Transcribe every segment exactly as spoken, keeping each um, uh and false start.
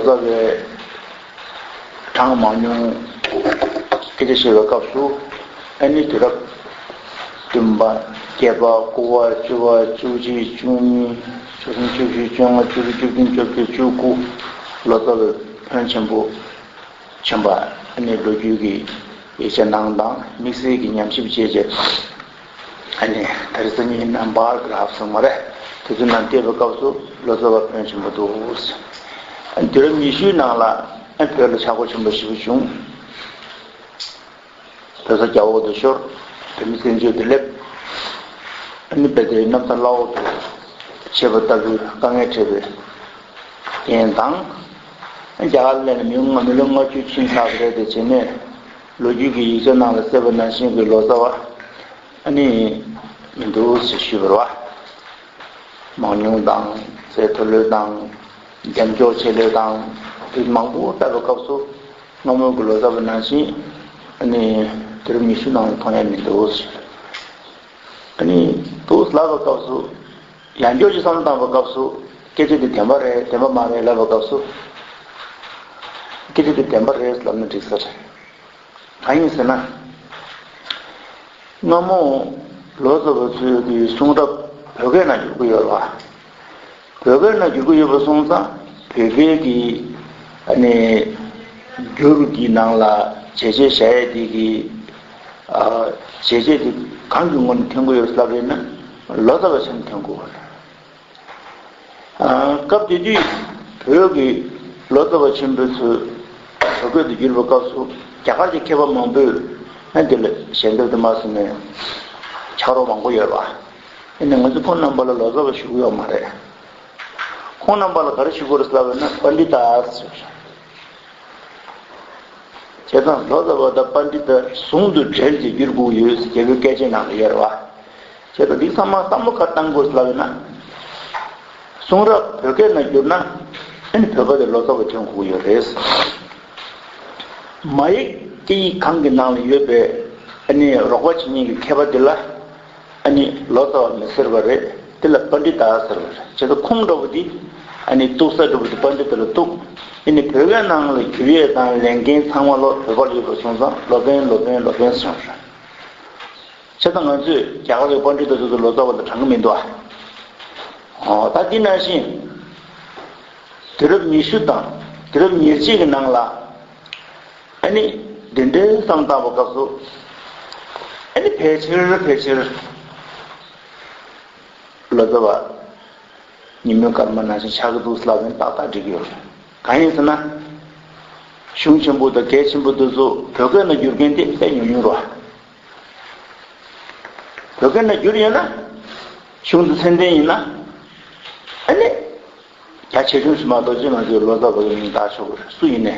ལོ་ཙཱ་བའི་གྲངས་མང་ཉུང་སྐད་ཆ་བཤད་པའི་སྐབས་སུ། ཨ་ནི་དུས་རབས་བདུན་པ། བརྒྱད་པ། དགུ་པ། བཅུ་པ། བཅུ་གཅིག། བཅུ་གཉིས། བཅུ་གསུམ། བཅུ་བཞི། བཅོ་ལྔ། བཅུ་དྲུག། བཅུ་བདུན། བཅོ་བརྒྱད། བཅུ་དགུ། ལོ་ཙཱ་བའི་ཕོན་ཆེན་པོ་བྱོན་པ། ཨ་ནི་ལོ་རྒྱུས་ཀྱི་ཡིག་ཆ་ནང་དང་དམིགས་བསལ་གྱི་ཉམས་ཞིབ་བྱས་རྗེས། ཨ་ནི་ད་རེས་སང་ཉིན་ནམ་བར་གི་རབ་སོང་མ་རེད། དེ་ཚོ་ནང་བལྟས་པའི་སྐབས་སུ་ལོ་ཙཱ་བ་ཕོན་ཆེན་པོ་འདུག། ཨ་ནི་དུས་རབས་ཉི་ཤུའི་ནང་ལ་ཨ་བོད་ལ་ཆག་སྒོ་ཆེན་པོ་ཞེ་པོ་བྱུང་། བོད་ས་རྒྱ་འོག་ཏུ་ཤོར། བོད་མི་བཙན་བྱོལ་དུ་སླེབས། ཨ་ནི་དཔེ་དེ་གནམ་ས་བླ་འོག་ཏུ་ཆད་པ་ལྟ་བུའི་དཀའ་ངལ་འཕྲད་པའི་རྐྱེན་དང་། རྒྱ་གར་སླེབས་ནས་མི་མི་ལོ་ལྔ་བཅུ་ཕྱིན་ཚར་བ་རེད། དེ་བྱས་ནས་ལོ་རྒྱུས་ཀྱི་ཡིག་ཆ་ནང་ལ་གསལ་བ་ནང་བཞིན་གྱི་ལོ་ཙཱ་བ་ཨ་ནི་མི་འདུག་ཅེས་ཞུས་པ་རེད་བ། མང་ཉུང་དང་། ཚད་མཐོ་ལོས་དང་། རྒྱབ་སྐྱོར་ཆེ་ལོས་དང་། དེ་མང་པོ་བལྟ་བའི་སྐབས་སུ་སྔ་མོ་གི་ལོ་ཙཱ་བ་ནང་བཞིན་ཨ་ནི་དུས་རབས་ཉི་ཤུ་ནང་ལ་མཐོང་ཡ་མི་འདུག། ཨ་ནི་འདུག་ལབ་པའི་སྐབས་སུ། ཡང་བསྐྱར་ཅིག་བསམ་བློ་བཏང་བའི་སྐབས་སུ། སྐད་ཆ་དེ་བདེན་པ་རེད། བདེན་པ་མ་རེད་ལབ་པའི་སྐབས་སུ། སྐད་ཆ་དེ་བདེན་པ་རེད་ལབ་ན་འགྲིག་ས་རེད། གང་ཡིན་ཟེར་ན། སྔ་མོ་ལོ་ཙཱ་བ་ཚོའི་གི་གསུང་རབ་བོད་སྐད་ནང་བསྒྱུར་གྱི་ཡོད་རེད་བ། བོད་སྐད་ནང་བསྒྱུར་གྱི་ཡོད་པ་སོང་ཙང་བོད་སྐད་ཀྱི་ཨ་ནི་འགྱུར་གྱི་ནང་ལ་བྱས་རྗེས་བཞག་ཡས་དེ་གི་ཨ་བྱས་རྗེས་དེ་གང་གི་ངོས་ནས་ཐོན་གྱི་ཡོད་ལབ་ཡོད་ན་ལོ་ཙཱ་བ་ཆེན་ཐོན་གྱི་ཡོད་རེད། ཨ་སྐབས་དེ་དུས་བོད་ཀྱི་ལོ་ཙཱ་བ་ཆེན་པོ་ཚོས་བོད་སྐད་དུ་བསྒྱུར་བའི་སྐབས་སུ་རྒྱ་གར་གྱི་མཁས་པ་མང་པོས་ཨ་དེ་ལ་ཞལ་འདེབས་དུ་མ་སོང་ནས་ཕྱག་རོགས་མང་པོ་ཡོད་པ། ཡིན་ནའི་ང་ཚོ་ཁོང་རྣམ་པ་ལ་ལོ་ཙཱ་བ་ཞུ་གི་ཡོད་མ་རེད། ཁོང་རྣམ་པ་ལ་ག་རེ་ཞུ་དགོས་རེད་ལབ་ན་པཎྜི་ཏ་ཟེར། བྱས་ཙང་ལོ་ཙཱ་བ་དང་པཎྜི་ཏ་ཟུང་དུ་འབྲེལ་གྱིས་བསྒྱུར་དགོས་ཡོད་ཟེར་རྒྱལ་པོའི་བཀས་བཅད་ནང་ལ་ཡོད་རེད་བ། བྱས་ཙང་འདི་ཚང་མ་བསམ་བློ་ག་བཏང་དགོས་ལབ་ན། གསུང་རབ་བོད་སྐད་ནང་བསྒྱུར་ན་ཨ་ནི་བོད་པ་དེ་ལོ་ཙཱ་བ་ཐོན་དགོས་ཡོད་རེད། མ་ཡིག་སྐད་ཡིག་གང་གི་ནང་ལ་ཡོད་པའི་ཨ་ནི་རོགས་པ་བྱེད་མཁན་གྱི་མཁས་པ་དེ་ལ་ཨ་ནི་ལོ་ཙཱ་བ་མི་ཟེར་བ་རེད། དེ་ལ་པཎྜི་ཏ་ཟེར་བ་རེད། བྱས་ཙང་ཁོང་འདྲ་བོ་དེ་ཨ་ནི་གཏུག་ས་འདྲ་བོ་དེ་པཎྜི་ཏ་ལ་གཏུག་ཨ་ནི་བོད་སྐད་ནང་ལ་བསྒྱུར་ཡས་དང་ལས་འགན་ཚང་མ་ལོ་བོད་པ་ལ་ཡོད་པ་སོང་ཙང་ལོ་པཎ་ལོ་པཎ་ལོ་པཎ་ཟེར་བ་རེད། བྱས་ཙང་ང་ཚོས་རྒྱ་གར་གྱི་པཎྜི་ཏ་དེ་ཚོ་ལོ་ཙཱ་བ་དང་གྲངས་ཀྱི་མི་འདུག་ཨ། ཨོ་ད་འདི་ནང་བཞིན་དུས་རབས་ཉི་ཤུ་དང་དུས་རབས་ཉེར་གཅིག་གི་ནང་ལ་ཨ་ནི་འདི་འདྲའི་བསམ་བཏང་བའི་སྐབས་སུ་ཨ་ནི་ཕལ་ཆེར་ཕལ་ཆེར་ལོ་ཙཱ་བ་ཉིན་མོའི་སྐར་མ་ནང་བཞིན་ཆགས་ཀྱི་འདུག་ལབ་ན་ཏག་ཏག་འགྲིག་གི་ཡོད་རེད། གང་ཡིན་ཟེར་ན། གཞུང་ཆེན་པོ་དང་གལ་ཆེན་པོ་དེ་ཚོ་བོད་སྐད་ནང་བསྒྱུར་མཁན་དེ་དཔེ་ཉུང་ཉུང་རེད་བ། བོད་སྐད་ནང་བསྒྱུར་ཡོད་ན། གཞུང་དེ་ཚད་ལྡན་ཡིན་ན། ཨ་ནི། རྒྱ་ཆེ་ཆུང་ཞིག་མ་གཏོགས་ཅི་ང་ཚོའི་ལོ་ཙཱ་བ་གི་མིང་བཏགས་ཆོག་གི་རེད། སུ་ཡིན་ནའི།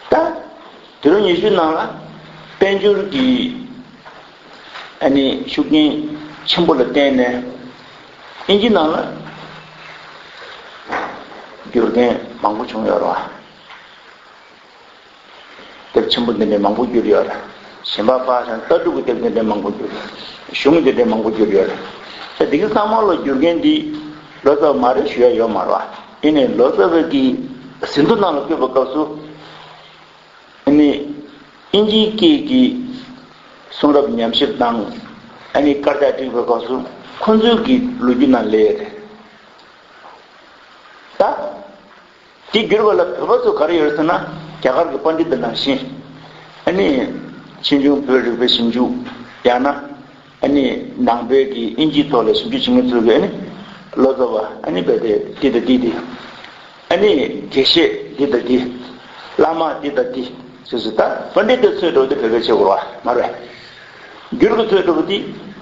ད། དུས་རབས་ཉི་ཤུ་ནང་ལ། དཔལ་འབྱོར་གྱི། ཨ་ནི་ཤུགས་རྐྱེན་ཆེན་པོ་ལ་བརྟེན་ནས། དབྱིན་ཇི་ནང་ལ། བསྒྱུར་མཁན་མང་པོ་བྱུང་ཡོད་རེད་བ། དེབ་ཆེན་པོ་འདི་འདྲའི་མང་པོ་བསྒྱུར་ཡོད་རེད། གཞན་པ་ཕར་བཞག་ལྟ་གྲུབ་ཀྱི་དེབ་འདི་འདྲའི་མང་པོ་བསྒྱུར་ཡོད་རེད། གཞུང་འདི་འདྲའི་མང་པོ་བསྒྱུར་ཡོད་རེད། ད་འདི་གི་ཚང་མ་ལ་བསྒྱུར་མཁན་འདི་ལོ་ཙཱ་བ་མ་རེད་ཞུ་ཡ་ཡོད་མ་རེད་བ། ཡིན་ནའི་ལོ་ཙཱ་བ་གི་ཟིན་ཐོ་ནང་ལ་བཀོད་པའི་སྐབས་སུ། ཨ་ནི་དབྱིན་ཇིའི་སྐད་ཀྱི་གསུང་རབ་ཉམས་ཞིབ་དང་ཨ་ནི་དཀར་ཆག་བསྒྲིགས་པའི་སྐབས་སུ་ཁོ་ཚོའི་གི་ལོ་རྒྱུས་ནང་སླེབས་ཡོད་རེད། ད། དེ་བསྒྱུར་བ་ལ་བོད་པ་ཚོ་ག་རེ་ཡོད་ཟེར་ན་རྒྱ་གར་གྱི་པཎྜི་ཏ་ནང་བཞིན། ཨ་ནི་ཕྱིས་འབྱུང་བོད་རིག་པའི་ཞིབ་འཇུག་ཡང་ན་ཨ་ནི་ནང་པའི་གི་དབྱིན་ཇིའི་ཐོག་ལ་ཞིབ་འཇུག་བྱེད་མཁན་ཚོ་གི་ཨ་ནི་ལོ་ཙཱ་བ་ཨ་ནི་བོད་དེ་འདི་དང་འདི་དེ། ཨ་ནི་དགེ་བཤེས་འདི་དང་འདི། བླ་མ་འདི་དང་འདི། ཟེར་ཟེར་ད་པཎྜི་ཏའི་ཚོད་འགྲོ་དེ་བོད་པའི་ཆེ་བོ་ར་མ་རེད། འགྱུར་གྱི་ཚོད་འགྲོ་བ་དེ་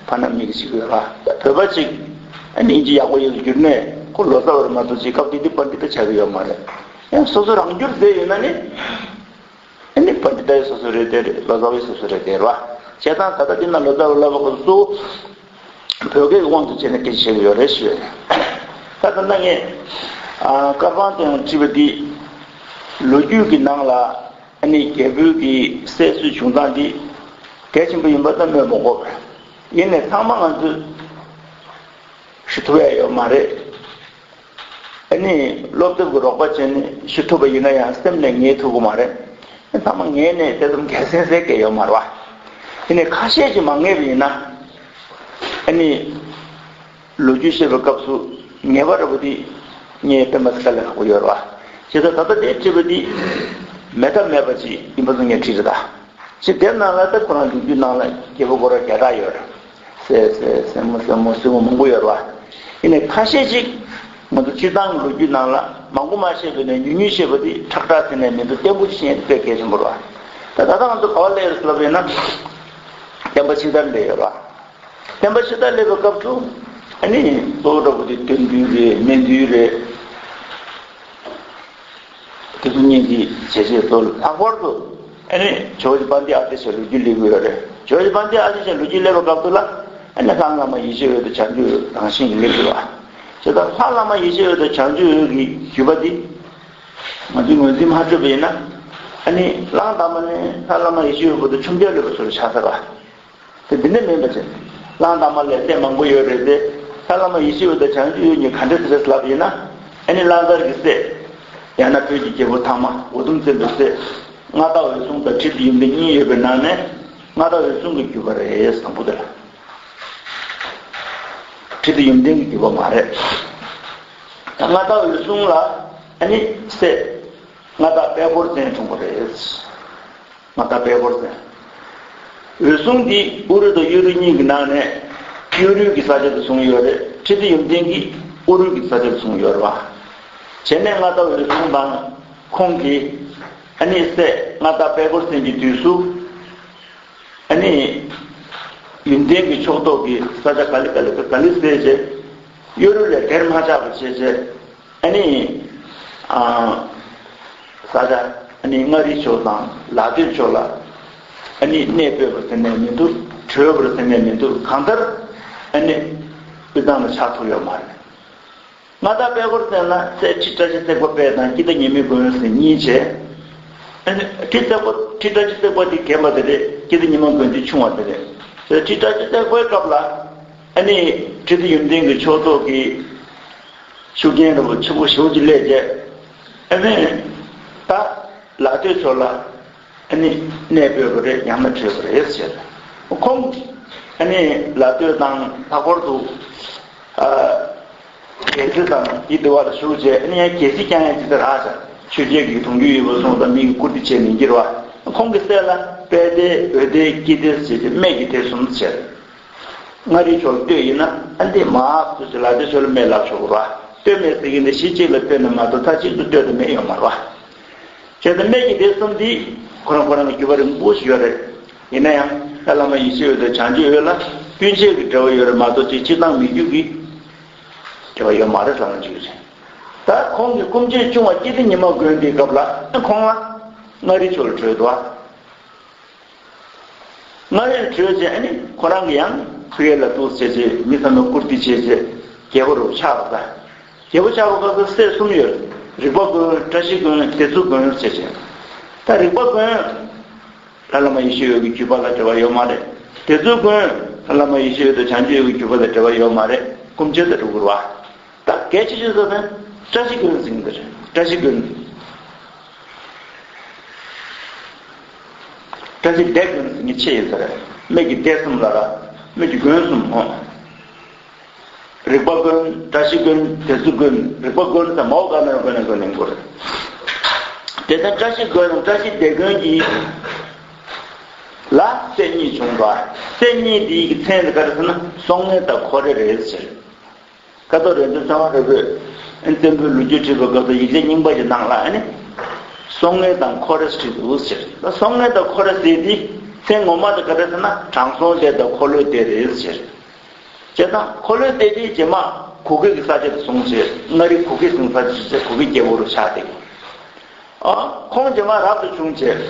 ཕ་ན་མི་གི་ཞིག་ཡོད་ར། ད་བོད་པ་ཅིག་ཨ་ནི་ཨིན་ཇི་ཡག་པོ་ཡོད་དུ་བསྒྱུར་ནས་ཁོ་ལོ་ཙཱ་བར་མ་གཏོགས་ཅིག་སྐབས་དེ་དུས་པཎྜི་ཏ་ཆགས་ཀྱི་ཡོད་མ་རེད། ཡང་སོ་སོ་རང་བསྒྱུར་མཛད་ཡོད་ན་ནི་ཨ་ནི་པཎྜི་ཏའི་སོ་སོ་རེད་དེ་རེད། ལོ་ཙཱ་བའི་སོ་སོ་རེད་དེ་ར། བྱས་ཙང་ད་ལྟ་དེ་ན་ལོ་ཙཱ་བ་ལབ་པ་གོ་སོ། བོད་སྐད་ཀྱི་དབང་དུ་བྱས་ནས་སྐད་ཆ་བཤད་ཀྱི་ཡོད་རེད་ཞུ། ད་ད་ལྟ་ངས་ཨ་ཀར་པང་དུ་ཡང་བྲིས་པ་འདི་ལོ་རྒྱུས་ཀྱི་ནང་ལ་ཨ་ནི་རྒྱལ་པོའི་གི་སྲས་སུ་བྱུང་སྟངས་འདི་གལ་ཆེན་པོ་ཡིན་པ་ད་སྨོས་མ་དགོས་པས། ཡིན་ནའི་ཚང་མ་ང་ཚོས་ཞུ་ཐུབ་ཡ་ཡོད་མ་རེད། ཨ་ ནི་སློབ་དེབ་ཀྱི་རོགས་པ་བྱས་ནས་ཤེས་ཐུབ་པ་ཡིན་ན་ཡང་སེམས་ནས་ངེས་ཐུབ་ཀྱི་མ་རེད། ཚང་མ་ངེས་ནས་དེ་ཙམ་གལ་སྲིད་ཟེར་གྱི་ཡོད་མ་རེད་བ། དེ་ནས་ཁ་ཤས་ཀྱིས་མ་ངེས་པ་ཡིན་ན། ཨ་ནི། ལོ་རྒྱུས་བཤད་པའི་སྐབས་སུ་ངེས་པ་རེད་པ་དེ་ངས་སྤེན་པ་ཚེ་རིང་ལ་ཧ་གོ་ཡོད་རེད་བ། བྱས་ཙང་ད་ལྟ་དེ་བྲིས་པ་དེ་མེད་ཐབས་མེད་པ་ཅིག་ཡིན་པ་ཚོ་ངས་བྲིས་རེད་ད། ཅེས་དེབ་ནང་ལ་ད་ཁོ་རང་ལོ་རྒྱུས་ནང་ལ་རྒྱལ་པོ་སྐོར་ར་བརྒྱ་ཕྲག་ཡོད་རེད། སྲས་སྲས་སྲས་མོ་སྲས་མོ་སྲས་མོ་མང་པོ་ཡོད་རེད་བ། ཡིན་ནའི་ཁ་ཤས་ཅིག་ང་ཚོ་སྤྱིར་བཏང་གི་ལོ་རྒྱུས་ནང་ལ་མང་པོ་མ་བཤད་པ་ནས་ཉུང་ཉུང་བཤད་པ་དེ་ཁྲག་ཁྲག་ཟེར་ནས་མི་འདུག་བརྟན་པོ་ཅིག་བཤད་ཡས་དེ་དཔེ་གལ་ཆེན་པོ་རེད་བ། ད་ད་ལྟ་ང་ཚོ་ག་པར་སླེབས་ཡོད་ཟེར་ལབ་ཡོད་ན། བསྟན་པ་ཕྱི་དར་སླེབས་ཡོད་རེད་བ། བསྟན་པ་ཕྱི་དར་སླེབས་པའི་སྐབས་སུ། ཨ་ནི་གཙོ་བོ་འདྲ་པོ་དེ་སྟོན་དུས་རེད། སྨན་དུས་རེད། དེ་ཚོ་གཉིས་ཀྱི་བྱས་རྗེས་གཙོ་ལྷག་པར་དུ་ཨ་ནི་ཇོ་བོ་རྗེ་དཔལ་ལྡན་ཨ་ཏི་ཤ་ལོ་རྒྱུས་སླེབས་ཀྱི་ཡོད་རེད། ཇོ་བོ་རྗེ་དཔལ་ལྡན་ཨ་ཏི་ཤ་ལོ་རྒྱུས་སླེབས་པའི་སྐབས་སུ་ལ་ཨ་ནི་ལྷ་བླ་མ་ཡེ་ཤེས་འོད་དང་བྱང་ཆུབ་འོད་རང་བཞིན་གྱིས་སླེབས་ཀྱི་རེད་བ། བྱས་ཙང་ལྷ་བླ་མ་ཡེ་ཤེས་འོད་དང་བྱང་ཆུབ་འོད་ཀྱི་བརྒྱུད་པ་འདི་ང་ཚོས་ངོས་འཛིན་མ་བྱས་པ་ཡིན་ན། ཨ་ནི་གླང་དར་མ་ནས་ལྷ་བླ་མ་ཡེ་ཤེས་འོད་བར་དུ་ཆོས་རྒྱལ་སློབ་དཔོན་ཚོ་ལ་ཆགས་ཚར་བ། དེ་འདི་འདྲ་མིན་པ་བྱས། གླང་དར་མ་ལ་སྲས་མང་པོ་ཡོད་རེད་དེ། ལྷ་བླ་མ་ཡེ་ཤེས་འོད་དང་བྱང་ཆུབ་འོད་གཉིས་ག་འདྲ་ཟེར་ལབ་ཡིན་ན། ཨ་ནི་གླང་དར་གྱི་སྲས། ཡང་ན་བོད་ཀྱི་རྒྱལ་པོ་ཐ་མ་འུ་དུམ་བཙན་པོའི་སྲས། མངའ་བདག་འོད་སྲུང་དང་ཁྲི་ལྡེ་ཡོན་ཏན་གཉིས་ཡོད་པའི་ནང་ནས། མངའ་བདག་འོད་སྲུང་གི་བརྒྱུད་པ་རེད་བཟང་པོ་དེ་ལ། ཁྲི་ལྡེ་ཡོན་ཏན་གྱི་བརྒྱུད་པ་མ་རེད། ད་མངའ་བདག་འོད་སྲུང་ལ་ཨ་ནི་སྲས། མངའ་བདག་དཔལ་འཁོར་བཙན་འཁྲུངས་པ་རེད། མངའ་བདག་དཔལ་འཁོར་བཙན། འོད་སྲུང་འདི་ཨུ་རུ་དང་ཡུ་རུ་གཉིས་ཀྱི་ནང་ནས་ཡུ་རུ་གི་ས་ཆ་དུ་བཟུང་ཡོད་རེད། ཁྲི་ལྡེ་ཡོན་ཏན་གྱིས་ཨུ་རུ་གི་ས་ཆ་དུ་བཟུང་ཡོད་རེད་བ། བྱས་ནས་མངའ་བདག་འོད་སྲུང་དང་ཁོང་གི་ཨ་ནི་སྲས་མངའ་བདག་དཔལ་འཁོར་བཙན་གྱི་དུས་སུ། ཨ་ནི། ཡོན་ཏན་གྱི་ཕྱོགས་གཏོགས་ཀྱི་ས་ཆ་ག་ལེ་ག་ལེ་ག་ལེ་བསད་བྱས། ཡོ་རུབ་ལ་སྒེར་མ་ཆགས་པ་བྱས་བྱས། ཨ་ནི། ཨ། ས་ཆ་ཨ་ནི་མངའ་རིས་ཕྱོགས་དང་ལ་སྟོད་ཕྱོགས་ལ། ཨ་ནི་གནས་སྤོས་པ་ཟེར་ནས་མི་འདུག་བྲོས་པ་ཟེར་ནས་མི་འདུག་གང་ལྟར། ཨ་ནི། དབུས་གཙང་ལ་ཆགས་ཐུབ་ཡོད་མ་རེད། མངའ་བདག་དཔལ་འཁོར་བཙན་ལ་སྲས་ཁྲི་བཀྲ་ཤིས་བརྩེགས་པ་དཔལ་དང་སྐྱིད་ལྡེ་ཉི་མའི་མགོན་ཟེར་གཉིས་བྱས། ཨ་ནི་ཁྲི་བརྩེགས་པ་ཁྲི་བཀྲ་ཤིས་བརྩེགས་པ་དེ་རྒན་པ་དེ་རེད། སྐྱིད་ལྡེ་ཉི་མ་མགོན་དེ་ཆུང་བ་དེ་རེད། ཁྲི་བཀྲ་ཤིས་བརྩེགས་པའི་སྐབས་ལ་ཨ་ནི་ཁྲི་ལྡེ་ཡོན་ཏན་གྱི་ཕྱོགས་གཏོགས་ཀྱི་ཤུགས་རྐྱེན་རིང་པོ་ཆེན་པོ་ཞེ་པོ་ཅིག་སླེབས་རྗེས། ཨ་ནི་ད་ལ་སྟོད་ཕྱོགས་ལ། ཨ་ནི་གནས་སྤོས་པ་རེད། ཡང་ན་བྲོས་པ་རེད་ཟེར། ཁོང་ཨ་ནི་ལ་སྟོད་དང་ལྷག་པར་དུ་ཨ་རྒྱལ་རྩེ་དང་དེའི་འདི་བ་ལ་བཞུགས་རྗེས། ཨ་ནི་ཡང་རྒྱལ་སྲིད་བསྐྱངས་ཡ་ཅིག་ད་རག་ཤག་ཆོས་རྒྱལ་གྱི་གདུང་རྒྱུད་ཡོད་པ་སོང་ཙང་མི་གི་བཀུར་སྟི་བྱས་ནས་འགྱུར་བ། ཁོང་གི་སྲས་ལ་དཔལ་ལྡེ་འོད་ལྡེ་སྐྱིད་ལྡེ་ཟེར་གྱི་སྨད་ཀྱི་སྡེ་གསུམ་ཟེར། མངའ་རིས་ཕྱོགས་ལ་སྟོད་ཡིན་ན་ཨ་འདི་མ་ཨ་ཁུ་ཚོས་ལ་སྟོད་ཕྱོགས་ལ་སྨད་ལབ་ཆོག་གི་རེད་བ། སྟོད་སྨད་ཟེར་གྱི་འདི་གཞི་གཅིག་ལ་སྟོད་ནས་མ་གཏོགས་མཐའ་གཅིག་ཏུ་སྟོད་དུ་སྨད་ཡོད་མ་རེད་བ། བྱས་ཙང་སྨད་ཀྱི་སྡེ་གསུམ་འདི་ཁོ་རང་ཁོ་རང་གི་བརྒྱུད་པ་རིང་པོ་ཞིག་ཡོད་རེད། ཡིན་ན་ཡང་ལྷ་བླ་མ་ཡེ་ཤེས་འོད་དང་བྱང་ཆུབ་འོད་ལ་སྤུན་མཆེད་ཀྱི་འབྲེལ་བ་ཡོད་རེད་མ་གཏོགས་ཅིག་སྤྱིར་བཏང་མི་རྒྱུད་ཀྱི་འབྲེལ་བ་ཡོད་མ་རེད་ལབ་ན་འགྲིག་གི་རེད། ད་ཁོང་གི་སྐུ་མཆེད་ཆུང་བ་སྐྱིད་ལྡེ་ཉི་མ་མགོན་དེའི་སྐབས་ལ་ཁོང་ལ་མངའ་རིས་ཕྱོགས་ལ་བྲོས་འདུག་ཨ། མངའ་རིས་ལ་བྲོས་རྗེས་ཨ་ནི་ཁོ་རང་གི་ཡང་ཕ་གི་ལ་འདུག་ཟེར་རྗེས་མི་ཚང་མས་བཀུར་སྟི་བྱས་རྗེས་རྒྱལ་པོ་རུ་ཆགས་པ་དང་། རྒྱལ་པོ་ཆགས་པ་སྐབས་སུ་སྲས་གསུམ་ཡོད། རིག་པ་མགོན། བཀྲ་ཤིས་མགོན། སྡེ་བཙུན་མགོན་ཟེར་བྱས། ད་རིག་པ་མགོན། ལྷ་བླ་མ་ཡེ་ཤེས་འོད་ཀྱི་བརྒྱུད་པ་ལ་འབྲེལ་བ་ཡོད་མ་རེད། སྡེ་བཙུན་མགོན། ལྷ་བླ་མ་ཡེ་ཤེས་འོད་དང་བྱང་ཆུབ་འོད་ཀྱི་བརྒྱུད་པ་དང་འབྲེལ་བ་ཡོད་མ་རེད། སྐུ་མཆེད་དང་འགྲོ་དགོས་རེད་བ། ད་གལ་ཆེ་ཤོས་ཟེར་ན་བཀྲ་ཤིས་མགོན་ཟེར་གྱི་འདུག་བཀྲ་ཤིས་མགོན། བཀྲ་ཤིས་སྡེ་མགོན་ཟེར་མཁན་ཆེ་ཡོད་ས་རེད། སྨད་ཀྱི་སྡེ་གསུམ་ལ་ར་སྨད་ཀྱི་མགོན་གསུམ་འོང་། རིག་པ་མགོན། བཀྲ་ཤིས་མགོན། སྡེ་བཙུན་མགོན། རིག་པ་མགོན་ཟེར་མའོ་ག་ནས་མགོན་ནས་མགོན་ནས་མགོན་རེད། དེ་ལྟར་བཀྲ་ཤིས་མགོན་དང་བཀྲ་ཤིས་སྡེ་མགོན་གྱི་ལ་སྲས་གཉིས་བྱུང་བ། སྲས་གཉིས་འདིའི་གི་མཚན་དེ་ག་རེ་ཟེར་ན་སྲོང་ངེ་དང་ཁོ་རེ་རེད་ཟེར། ཀཿཐོག་རས་ཆུང་ཚང་མ་རེ་རེས་བཙན་པོའི་ལོ་རྒྱུས་བྲིས་པའི་སྐབས་སུ་ཡིག་ཆ་རྙིང་པ་ཞིག་ནང་ལ་ཨ་ནི། སྲོང་ངེ་དང་ཁོ་རེ་བྲིས་འདུག་ཟེར། ད་སྲོང་ངེ་དང་ཁོ་རེ་ཟེར་དེ་མཚན་ངོ་མ་དེ་ག་རེ་ཟེར་ན་དྲང་སྲོང་སྡེ་དང་འཁོར་ལོའི་སྡེ་རེད་ཟེར། བྱས་ཙང་འཁོར་ལོའི་སྡེ་དེ་རྗེས་མ་གུ་གེ་གི་ས་ཆ་དུ་སོང་ཟེར། མངའ་རིས་གུ་གེ་ཟེར་ས་ཆ་ཟེར། གུ་གེ་རྒྱལ་པོ་རུ་ཆགས་ཏེ། ཨ། ཁོང་རྗེས་མ་རབ་ཏུ་བྱུང་བྱས།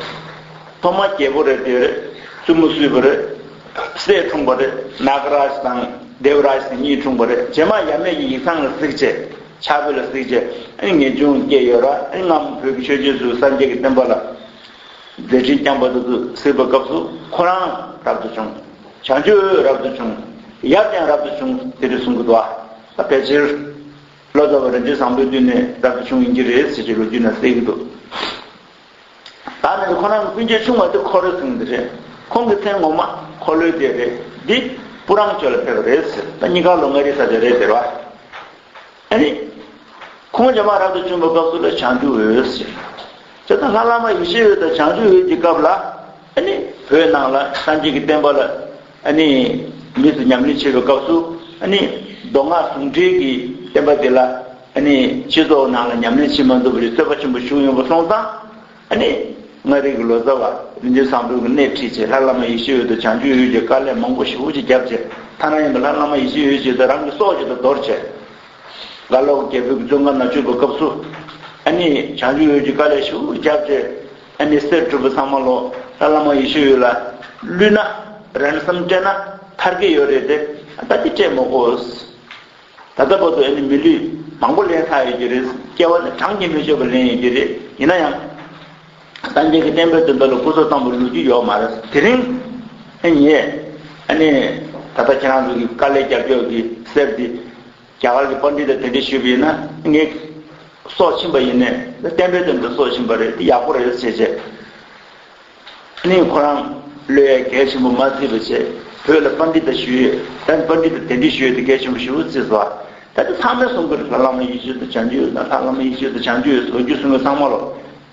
ཐོག་མ་རྒྱལ་པོ་རེད། དེ་རེད། བཙུན་མོ་བསུས་པ་རེད། སྲས་འཁྲུངས་པ་རེད། ནཱ་ག་རཱ་ཇ་དང་དེ་བ་རཱ་ཇ་ཟེར་གཉིས་འཁྲུངས་པ་རེད། རྗེས་མ་ཡབ་མེས་ཀྱི་ཡིག་ཚང་ལ་གཟིགས་བྱས། ཕྱག་དཔེ་ལ་གཟིགས་བྱས། ཨ་ནི་ངེས་འབྱུང་སྐྱེས་ཡོད་ར། ཨ་ནི་སྔ་མོ་བོད་ཀྱི་ཆོས་རྗེ་ཚོས་སངས་རྒྱས་ཀྱི་བསྟན་པ་ལ་མཛད་འཕྲིན་བསྐྱངས་པ་དེ་ཚོ་གཟིགས་པའི་སྐབས་སུ་ཁོ་རང་རབ་ཏུ་བྱུང་། བྱང་ཆུབ་འོད་རབ་ཏུ་བྱུང་། ཡབ་ཀྱང་རབ་ཏུ་བྱུང་། དེ་འདྲ་གསུང་གི་འདུག་ཨ། ད་ཕལ་ཆེར། ལོ་ཙཱ་བ་རིན་ཆེན་བཟང་པོའི་དུས་ནས་རབ་ཏུ་བྱུང་ཡིན་གྱི་རེད་ཟེར་གྱི་ལོ་རྒྱུས་ནང་གསལ་གྱི་འདུག་ད་ནི་ཁོ་རང་གི་སྤུན་མཆེད་ཆུང་བ་དེ་ཁོ་རེ་ཟུང་དེ་རེད། ཁོང་གི་མཚན་ངོ་མ་འཁོར་ལོའི་སྡེ་རེད། འདི་སྤུ་རང་ཅོ་ལ་ཕེབས་པ་རེད་ཟེར། ད་གཉིས་ཀ་ལོ་ལྔ་རེ་ས་ཆ་རེད་ཟེར་བ། ཨ་ནི། ཁོང་རྗེས་མ་རབ་ཏུ་བྱུང་བའི་སྐབས་སུ་ལ་བྱང་ཆུབ་འོད་ཟེར། དེ་ལྟར་ལྷ་བླ་མ་ཡེ་ཤེས་འོད་དང་བྱང་ཆུབ་འོད་ཀྱི་སྐབས་ལ། ཨ་ནི། བོད་ནང་ལ་སངས་རྒྱས་ཀྱི་བསྟན་པ་ལ། ཨ་ནི། དམིགས་སུ་ཉམས་ལེན་བྱེད་པའི་སྐབས་སུ། ཨ་ནི། མདོ་སྔགས་ཟུང་འབྲེལ་གྱི་བསྟན་པ་འདི་ལ། ཨ་ནི། སྤྱི་ཚོགས་ནང་ལ་ཉམས་ལེན་བྱེད་མ་ཐུབ་པ་རེད། རྩོད་པ་ཆེན་པོ་བྱུང་ཡོང་བ་སོང་ཙང་། ཨ་ནི། མངའ་རིས་ཀྱི་ལོ་ཙཱ་བ་རིན་ཆེན་བཟང་པོས་ཀྱི་སྣེ་ཁྲིད་བྱས། ལྷ་བླ་མ་ཡེ་ཤེས་འོད་དང་བྱང་ཆུབ་འོད་ཀྱི་དཀའ་ལས་མང་པོ་ཞེ་པོ་ཅིག་བརྒྱབ་བྱས། ཐ་ན་ཡིན་པ་ལྷ་བླ་མ་ཡེ་ཤེས་འོད་ཀྱིས་དང་རང་གི་སྲོག་ཅིག་ཏུ་དོར་བྱས། རྒྭ་ལོག་རྒྱལ་པོའི་བཙོན་ཁང་ནང་བཅུག་པའི་སྐབས་སུ། ཨ་ནི། བྱང་ཆུབ་འོད་ཀྱི་དཀའ་ལས་ཞེ་པོ་བརྒྱབ་བྱས། ཨ་ནི། གསེར་བྲུབ་པ་ཚང་མ་ལོ་ལྷ་བླ་མ་ཡེ་ཤེས་འོད་ལ་བླུས་ན། རན་སམ་སྤྲད་ན་ཐར་གྱི་ཡོད་རེད་དེ། ད་འདི་སྤྲད་མ་དགོས། ད་ལྟ་བར་དུ་ཨ་ནི་མི་ལུས་མང་པོ་ལེན་ཚར་ཡོད་ཀྱི་རེད། སྐྱེ་བ་ནི་གྲངས་ཀྱིས་མི་ཆོད་པ་ལེན་ཡོད་ཀྱི་རེད། ཡིན་ན་ཡང་། སངས་རྒྱས་ཀྱི་བསྟན་པའི་དོན་དག་ལ་སྐུ་སྲོག་བཏང་བའི་ལོ་རྒྱུས་ཡོད་མ་རེད། དེ་རིང་ཨ་ནི་ངས་ཨ་ནི་ད་ལྟ་ཁྱེད་རང་ཚོ་གི་དཀའ་ལས་རྒྱབ་སྐྱོར་གྱི་གསེར་འདི་རྒྱ་གར་གྱི་པཎྜི་ཏ་དེ་འདྲས་ཞུས་པ་ཡིན་ན། ངས་སྲོག་ཕྱིན་པ་ཡིན་ནའི་བསྟན་པའི་དོན་དུ་སྲོག་ཕྱིན་པ་རེད། འདི་ཡག་པོ་རེད་ཟེར་བྱས། ནི་ཁོ་རང་བློས་གལ་ཆེན་པོ་མ་བརྩིས་པ་བྱས། བོད་ལ་པཎྜི་ཏ་ཞུས་ཡོད། ད་པཎྜི་ཏ་དེ་འདྲས་ཞུས་ཡོད་དེ་གལ་ཆེན་པོ་ཞེ་པོ་བརྩིས་སོ། ད་དེ་ཚང་མས་གསུང་གི་རེད། ལྷ་བླ་མ་ཡེ་ཤེས་དང་བྱང་ཆུབ་འོད་དང་། ལྷ་བླ་མ་ཡེ་ཤེས་དང་བྱང་ཆུབ་འོད་ཟེར་ལོ་རྒྱུས་གསུང་མཁན་ཚང་མ་ལོ།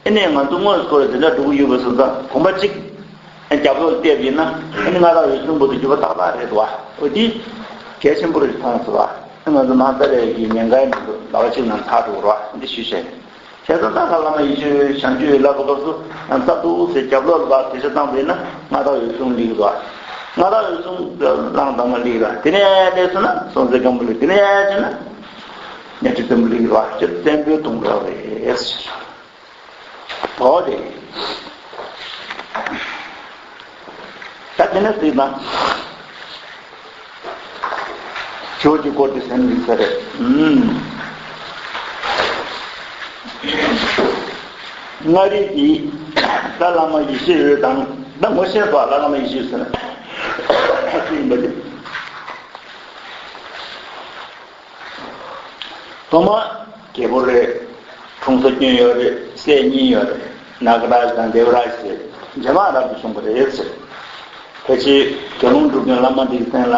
ཨ་ནི་ང་ཚོ་དངོས་སུ་ཁོ་ལ་དེ་འདྲ་འགྲོ་གི་ཡོད་པ་སོང་ཙང་། གོམ་པ་གཅིག་རྒྱབ་ལོག་བལྟས་པ་ཡིན་ན། ཨ་ནི་མངའ་བདག་འོད་སྲུང་བོད་དུ་གྱུར་པ་ཏག་ཏག་རེད་དོ། འོ་འདི་གལ་ཆེན་པོ་རེད་མཐོང་སོང་བ། ང་ཚོ་མ་རྩ་རེ་གི་ཉེན་ཁའི་ནང་དུ་ཟླ་བ་གཅིག་ནང་ཚར་འགྲོ་རོགས། འདི་ཞུས་བྱས། བྱས་ཙང་ད་ལྷ་བླ་མ་ཡེ་ཤེས་འོད་བྱང་ཆུབ་འོད་ལབ་པའི་སྐབས་སུ་ང་ཚ་འདུག་ཟེར་རྒྱབ་ལོག་ལ་བ་དེ་ཤ་བཏང་བས་ན། མངའ་བདག་འོད་སྲུང་ལིག་རོ། མངའ་བདག་འོད་སྲུང་གླང་དར་མ་ལིག་ར། དེ་ནས་སླེབས་སོང་ན་སྲོང་བཙན་སྒམ་པོ་ལིག་དེ་ནས་ཕྱིན་ན་གཉའ་ཁྲི་བཙན་པོ་ལིག་རོ། ཅེས་བཙན་པོའི་དུང་རོ་རེད། འོ་དེ། ད་དེ་ནས་གཟིགས་ན། ཇོ་བོ་རྗེའི་སྐོར་དེ་ཟེར་ནས་ས་རེད། ཨུམ། མངའ་རིས་ཀྱི་ལྷ་བླ་མ་ཡེ་ཤེས་འོད་དང་། ད་ངོ་ཤེས་སོ། ལྷ་བླ་མ་ཡེ་ཤེས་འོད་ཟེར་ན་སུ་ཡིན་པ་དེ། ཐོག་མ་རྒྱལ་པོ་རེད། འཁྲུངས་ས་སྐྱོན་ཡོད་རེད། སྲས་གཉིས་ཡོད་རེད། ནཱ་ག་རཱ་ཇ་དང་དེ་བི་རཱ་ཇ་ཟེར། རྗེས་མ་རབ་ཏུ་བྱུང་བ་རེད་ཟེར། ཕལ་ཆེར་དགེ་སློང་སྒྲུབ་མཁན་བླ་མ་འདིའི་མཚན་ལ་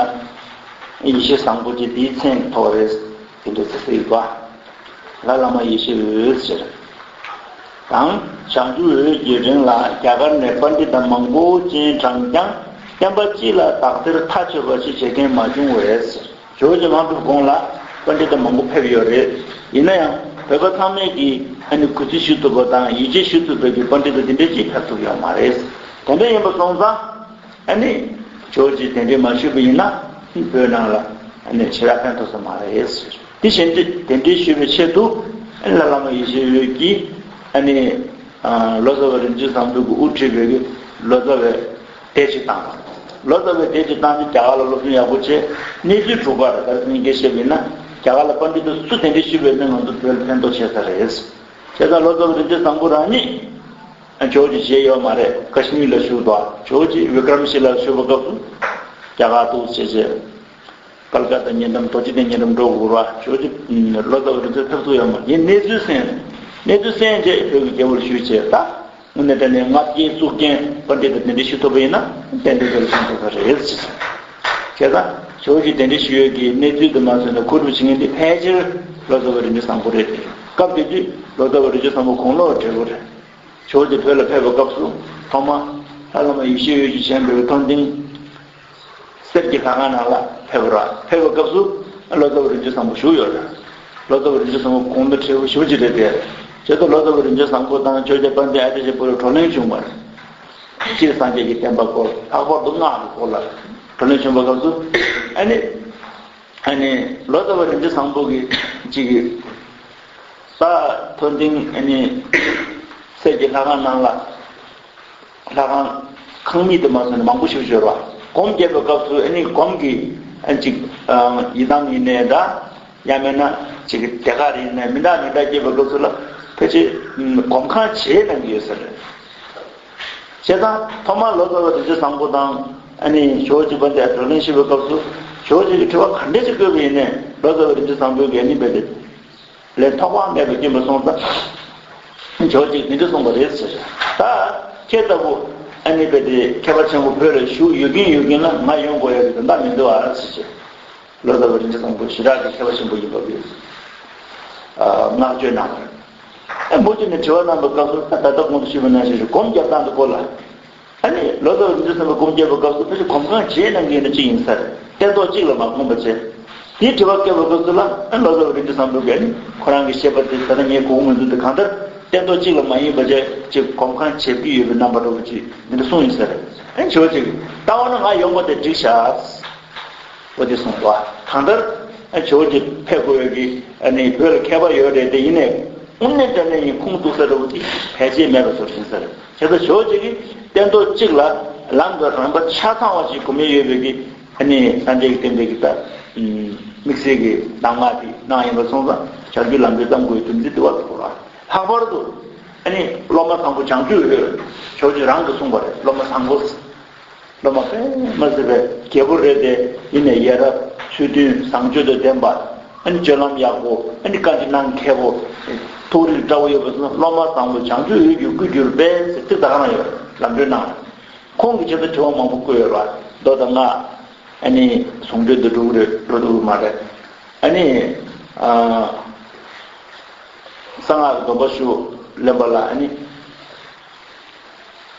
ཡེ་ཤེས་བཟང་པོ་ཅེས་འདིའི་མཚན་ཐོགས་རེད། དེ་འདྲ་ཟེར་ཟེར་བ། ལྷ་བླ་མ་ཡེ་ཤེས་འོད་ཟེར། དང་། བྱང་ཆུབ་འོད་ཀྱི་རིང་ལ་རྒྱ་གར་ནས་པཎྜི་ཏ་མང་པོ་ཅིག་དྲངས་ཀྱང་། བསྟན་པ་སྤྱི་ལ་དག་ཐེར་མཐའ་ཆོད་པ་ཞིག་བྱེད་མཁན་མ་བྱུང་བས་ཟེར། ཇོ་བོ་རྗེ་མ་གྲུབ་གོང་ལ་པཎྜི་ཏ་མང་པོ་ཕེབས་ཡོད་རེད། ཡིན་ན་ཡང་བོད་པ་ཚང་མས་ཀྱིས་ཨ་ནི་གུས་བརྩི་ཞུ་ཐུབ་པ་དང་ཡིད་ཆེས་ཞུ་ཐུབ་པའི་གི་པཎྜི་ཏ་དེ་འདྲ་ཅིག་ཕེབས་ཐུབ་ཡོད་མ་རེད། དེ་འདྲ་ཡིན་པ་སོང་ཙང་། ཨ་ནི་ཇོ་བོ་རྗེ་གདན་འདྲེན་མ་ཞུས་པ་ཡིན་ན་བོད་ནང་ལ་ཨ་ནི་ཞེ་དྲག་ཕན་ཐོགས་ས་མ་རེད། དེ་བཞིན་དུ་གདན་འདྲེན་ཞུས་པའི་ཆེད་དུ་ཨ་ནི་ལྷ་བླ་མ་ཡེ་ཤེས་འོད་ཀྱིས་ཨ་ནི་ལོ་ཙཱ་བ་རིན་ཆེན་བཟང་པོས་ཀྱི་དབུ་ཁྲིད་པའི་གི་ལོ་ཙཱ་བའི་སྡེ་ཅིག་བཏང་བ། ལོ་ཙཱ་བའི་སྡེ་ཅིག་བཏང་ནས་རྒྱ་གར་ལ་སློབ་སྦྱོང་ཡག་པོ་བྱས། གནས་ཚུལ་དྲུག་པར་ད་སྙིང་སྐད་བཤད་པ་ཡིན་ན། རྒྱ་གར་ལ་པཎྜི་ཏ་སུ་གདན་འདྲེན་ཞུས་པ་ཡིན་ན་ང་ཚོ་བོད་ལ་ཕན་ཐོགས་ཆེ་ས་རེད། བྱས་ཙང་ལོ་ཙཱ་བ་རིན་ཆེན་བཟང་པོ་རང་ཉིད་ཇོ་བོ་རྗེ་མཇལ་ཡོད་མ་རེད། ཀ་ཤི་མིར་ལ་བཞུགས་འདུག་ཇོ་བོ་རྗེ་བི་ཀྲམ་ཤི་ལ་བཞུགས་པའི་སྐབས་སུ་རྒྱ་གར་འདུག་བྱས་བྱས། ཀལ་ཀ་ཏ་ཉེ་འགྲམ། རྡོ་རྗེ་གདན་ཉེ་འགྲམ་འགྲོ་དགོས་ར། ཇོ་བོ་རྗེ་ལོ་ཙཱ་བ་རིན་ཆེན་ཕེབས་ཐུབ་ཡོད་མ་རེད། ངས་གནས་ཚུལ་གསན། གནས་ཚུལ་གསན་རྗེས་བོད་ཀྱི་རྒྱལ་པོར་ཞུས་བྱས། ད་དངོས་གནས་དྲང་གནས་ང་བཅས་གཙུག་རྒྱན་པཎྜི་ཏ་གདན་འདྲེན་ཞུ་ཐུབ་པ་ཡིན་ན་ཏན་ཏན་བོད་ལ་ཕན་ཐོགས་ས་རེད་ཟེར། བྱས་ཙང་ཇོ་བོ་རྗེ་གདན་འདྲེན་ཞུ་ཡས་ཀྱི་གནས་ཚུལ་དུ་མ་སོང་ན་གོ་སྒྲུབ་བྱེད་མཁན་དེ་ཕལ་ཆེར་ལོ་ཙཱ་བ་རིན་ཆེན་བཟང་པོ་རེད་དེ། སྐབས་དེ་དུས་ལོ་ཙཱ་བ་རིན་ཆེན་བཟང་པོ་དགུང་ལོ་བགྲེས་པོ་རེད། ཇོ་བོ་རྗེ་བོད་ལ་ཕེབས་པའི་སྐབས་སུ་ཐོག་མ་ལྷ་བླ་མ་ཡེ་ཤེས་འོད་ཀྱིས་བཞེངས་པའི་མཐོན་མཐིང་གསེར་གྱི་ལྷ་ཁང་ནང་ལ་ཕེབས་པ་རེད། ཕེབས་པའི་སྐབས་སུ་ལོ་ཙཱ་བ་རིན་ཆེན་བཟང་པོ་བཞུགས་ཡོད་རེད། ལོ་ཙཱ་བ་རིན་ཆེན་བཟང་པོ་དགུང་ལོ་བགྲེས་པོ་ཞེ་པོ་ཅིག་རེད་དེ། བྱས་ཙང་ལོ་ཙཱ་བ་རིན་ཆེན་བཟང་པོ་དང་ཇོ་བོ་རྗེ་དཔལ་ལྡན་ཨ་ཏི་ཤ་བོད་ལ་བགྲོ་གླེང་བྱུང་བ་རེད། སྤྱིར་སངས་རྒྱས་ཀྱི་བསྟན་པ་སྐོར། ལྷག་པར་དུ་སྔགས་ཀྱི་སྐོར་ལ་བགྲོ་གླེང་བྱུང་བའི་སྐབས་སུ། ཨ་ནི། ཨ་ནི་ལོ་ཙཱ་བ་རིན་ཆེན་བཟང་པོ་གིས་ཅིག་གིས་ས་མཐོན་མཐིང་ཨ་ནི་གསེར་གྱི་ལྷ་ཁང་ནང་ལ། ལྷ་ཁང་ཁང་མིག་དེ་མ་སོང་ནས་མང་པོ་ཞིག་ཤོར་བ། སྒོམ་རྒྱབ་པའི་སྐབས་སུ་ཨ་ནི་སྒོམ་གྱི་ཨ་ཅིག་ཡི་དམ་ཡིན་ནའི་འདྲ། ཡང་མིན་ན་ཅིག་དེ་ག་རེ་ཡིན་ནའི་མི་འདྲ་མི་འདྲ་རྒྱབ་པའི་སྐབས་སུ་ལ་ཕལ་ཆེར་སྒོམ་ཁང་བྱས་གནང་གི་ཡོད་ས་རེད། བྱས་ཙང་ཐོག་མར་ལོ་ཙཱ་བ་རིན་ཆེན་བཟང་པོ་དང་ཨ་ནི་ཇོ་བོ་རྗེ་དཔལ་ལྡན་བགྲོ་གླེང་ཞུ་བའི་སྐབས་སུ་ཇོ་བོ་རྗེ་གིས་དྲི་བ་ག་འདྲ་ཞིག་བཀོད་པ་ཡིན་ནའི་ལོ་ཙཱ་བ་རིན་ཆེན་བཟང་པོས་ཀྱིས་ཨ་ནི་རྦད་དེ། ལས་ཐོགས་པ་མེད་པར་བསྐྱོན་པ་སོང་ཙང་། ཇོ་བོ་རྗེས་འདི་འདྲ་གསུངས་པ་རེད་ཟེར། ད་ཁྱེད་ལྟ་བུ་ཨ་ནི་རྦད་དེ་མཁས་པ་ཆེན་པོ་བོད་ལ་བཞུགས་ཡོད་ཀྱིན་ཡོད་ཀྱིན་ལ་ང་ཡོང་དགོས་ཡ་གི་དོན་དག་མི་འདུག་ཨ་ཟེར་བྱས། ལོ་ཙཱ་བ་རིན་ཆེན་བཟང་པོ་ཞེ་དྲག་གི་མཁས་པ་ཆེན་པོ་ཡིན་པ་གི་བསྔགས་བརྗོད་གནང་བ་རེད། ཨ་མོ་ཅིག་ནས་དྲི་བ་གནང་བའི་སྐབས་སུ་ད་ད་ལྟ་གོང་དུ་ཞུས་པ་ནང་བཞིན་སྒོམ་རྒྱབ་སྟངས་དེ་སྐོར་ལ། ཨ་ནི་ལོ་ཙཱ་བ་རིན་ཆེན་བཟང་པོ་སྒོམ་རྒྱབ་པའི་སྐབས་སུ་ཕལ་ཆེར་གོམ་གང་བྱེད་གནང་གི་ཡིན་ན་གཅིག་ཡིན་ས་རེད། སྟན་ཐོག་གཅིག་ལ་མ་གོམས་པ་བྱས། དེའི་དྲི་བ་བཀོད་པའི་སྐབས་སུ་ལ་ཨ་ནི་ལོ་ཙཱ་བ་རིན་ཆེན་བཟང་པོ་གིས་ཨ་ནི་ཁོ་རང་གི་བཤད་པ་དེ་ད་ལྟ་ངས་གོ་གི་མི་འདུག་དེ་གང་ལྟར་སྟན་ཐོག་གཅིག་ལ་མ་ཡིན་པ་བྱས་ཅིག་གོམ་གང་བྱེད་ཀྱི་ཡོད་པའི་རྣམ་པ་འདྲ་བོ་ཅིག་འདི་འདྲ་གསུངས་ཡིན་ས་རེད། ཨ་ནི་ཇོ་བོ་རྗེས་ད་འོ་ན་ང་ཡོང་བ་དེ་འགྲིག་ཤག་འོ་དེ་གསུངས་པ། གང་ལྟར་ཨ་ཇོ་བོ་རྗེ་ཕེབས་དགོས་ཡོད་ཀྱི་ཨ་ནི་བོད་ལ་མཁས་པ་ཡོད་རེད་དེ་ཡིན་ནའི་དངོས་གནས་དྲང་གནས་ཡིན་ཁུངས་གཏུགས་ས་འདྲ་བོ་དེ་ཕལ་ཆེར་མེད་པ་བཟོ་ཟིན་ས་རེད། བྱས་ཙང་ཇོ་བོ་རྗེ་གིས་སྟན་ཐོག་གཅིག་ལ་ལམ་གྱི་རིམ་པ་ཆ་ཚང་བ་ཞིག་གོམས་ཡས་ཡོད་པའི་གི་ཨ་ནི་སངས་རྒྱས་ཀྱི་བསྟན་པའི་གི་ད་དམིགས་བསལ་གྱི་གདམས་ངག་དེ་གནང་ཡིན་པ་སོང་ཙང་བྱང་ཆུབ་ལམ་འབྲས་བརྩམ་དགོས་དོན་ཚན་དེ་བ་ཐུག་ལ། ལྷག་པར་དུ་ཨ་ནི་སློབ་མ་བཟང་པོ་བྱང་ཆུབ་འོད་ཇོ་བོ་རྗེ་རང་གིས་གསུངས་པ་རེད། སློབ་མ་བཟང་པོ། སློབ་མ་དཔེ་མ་སྲིད་པའི་རྒྱལ་པོ་རེད་དེ་ཡིན་ནའི་ཡ་རབས་ཚུལ་མཐུན་བཟང་སྤྱོད་དང་ལྡན་པ། ཨ་ནི་སྤྱོད་ལམ་ཡག་པོ། ཨ་ནི་བཀའ་འདྲི་གནང་མཁས་པོ། ཐུགས་རིག་འདྲ་བོ་ཡོད་པ་ཚོ་སློབ་མ་བཟང་པོ་བྱང་ཆུབ་འོད་ཀྱི་སྐུ་གྱུར་པས་ཟེར་ཚིག་ད་ག་རང་ཡོད་ལམ་སྒྲོན་གནང་། ཁོང་གིས་བྱས་ཙང་དྲི་བ་མང་པོ་བཀོད་ཡོད་པ་མདོ་དང་སྔགས། ཨ་ནི་ཟུང་འབྲེལ་དུ་འགྲོ་གི་རེད་འགྲོ་ཐུབ་ཀྱི་མ་རེད། ཨ་ནི་ཨ། གསང་སྔགས་ཀྱི་སྡོམ་པ་ཞུ་ལེན་པ་ལ་ཨ་ནི།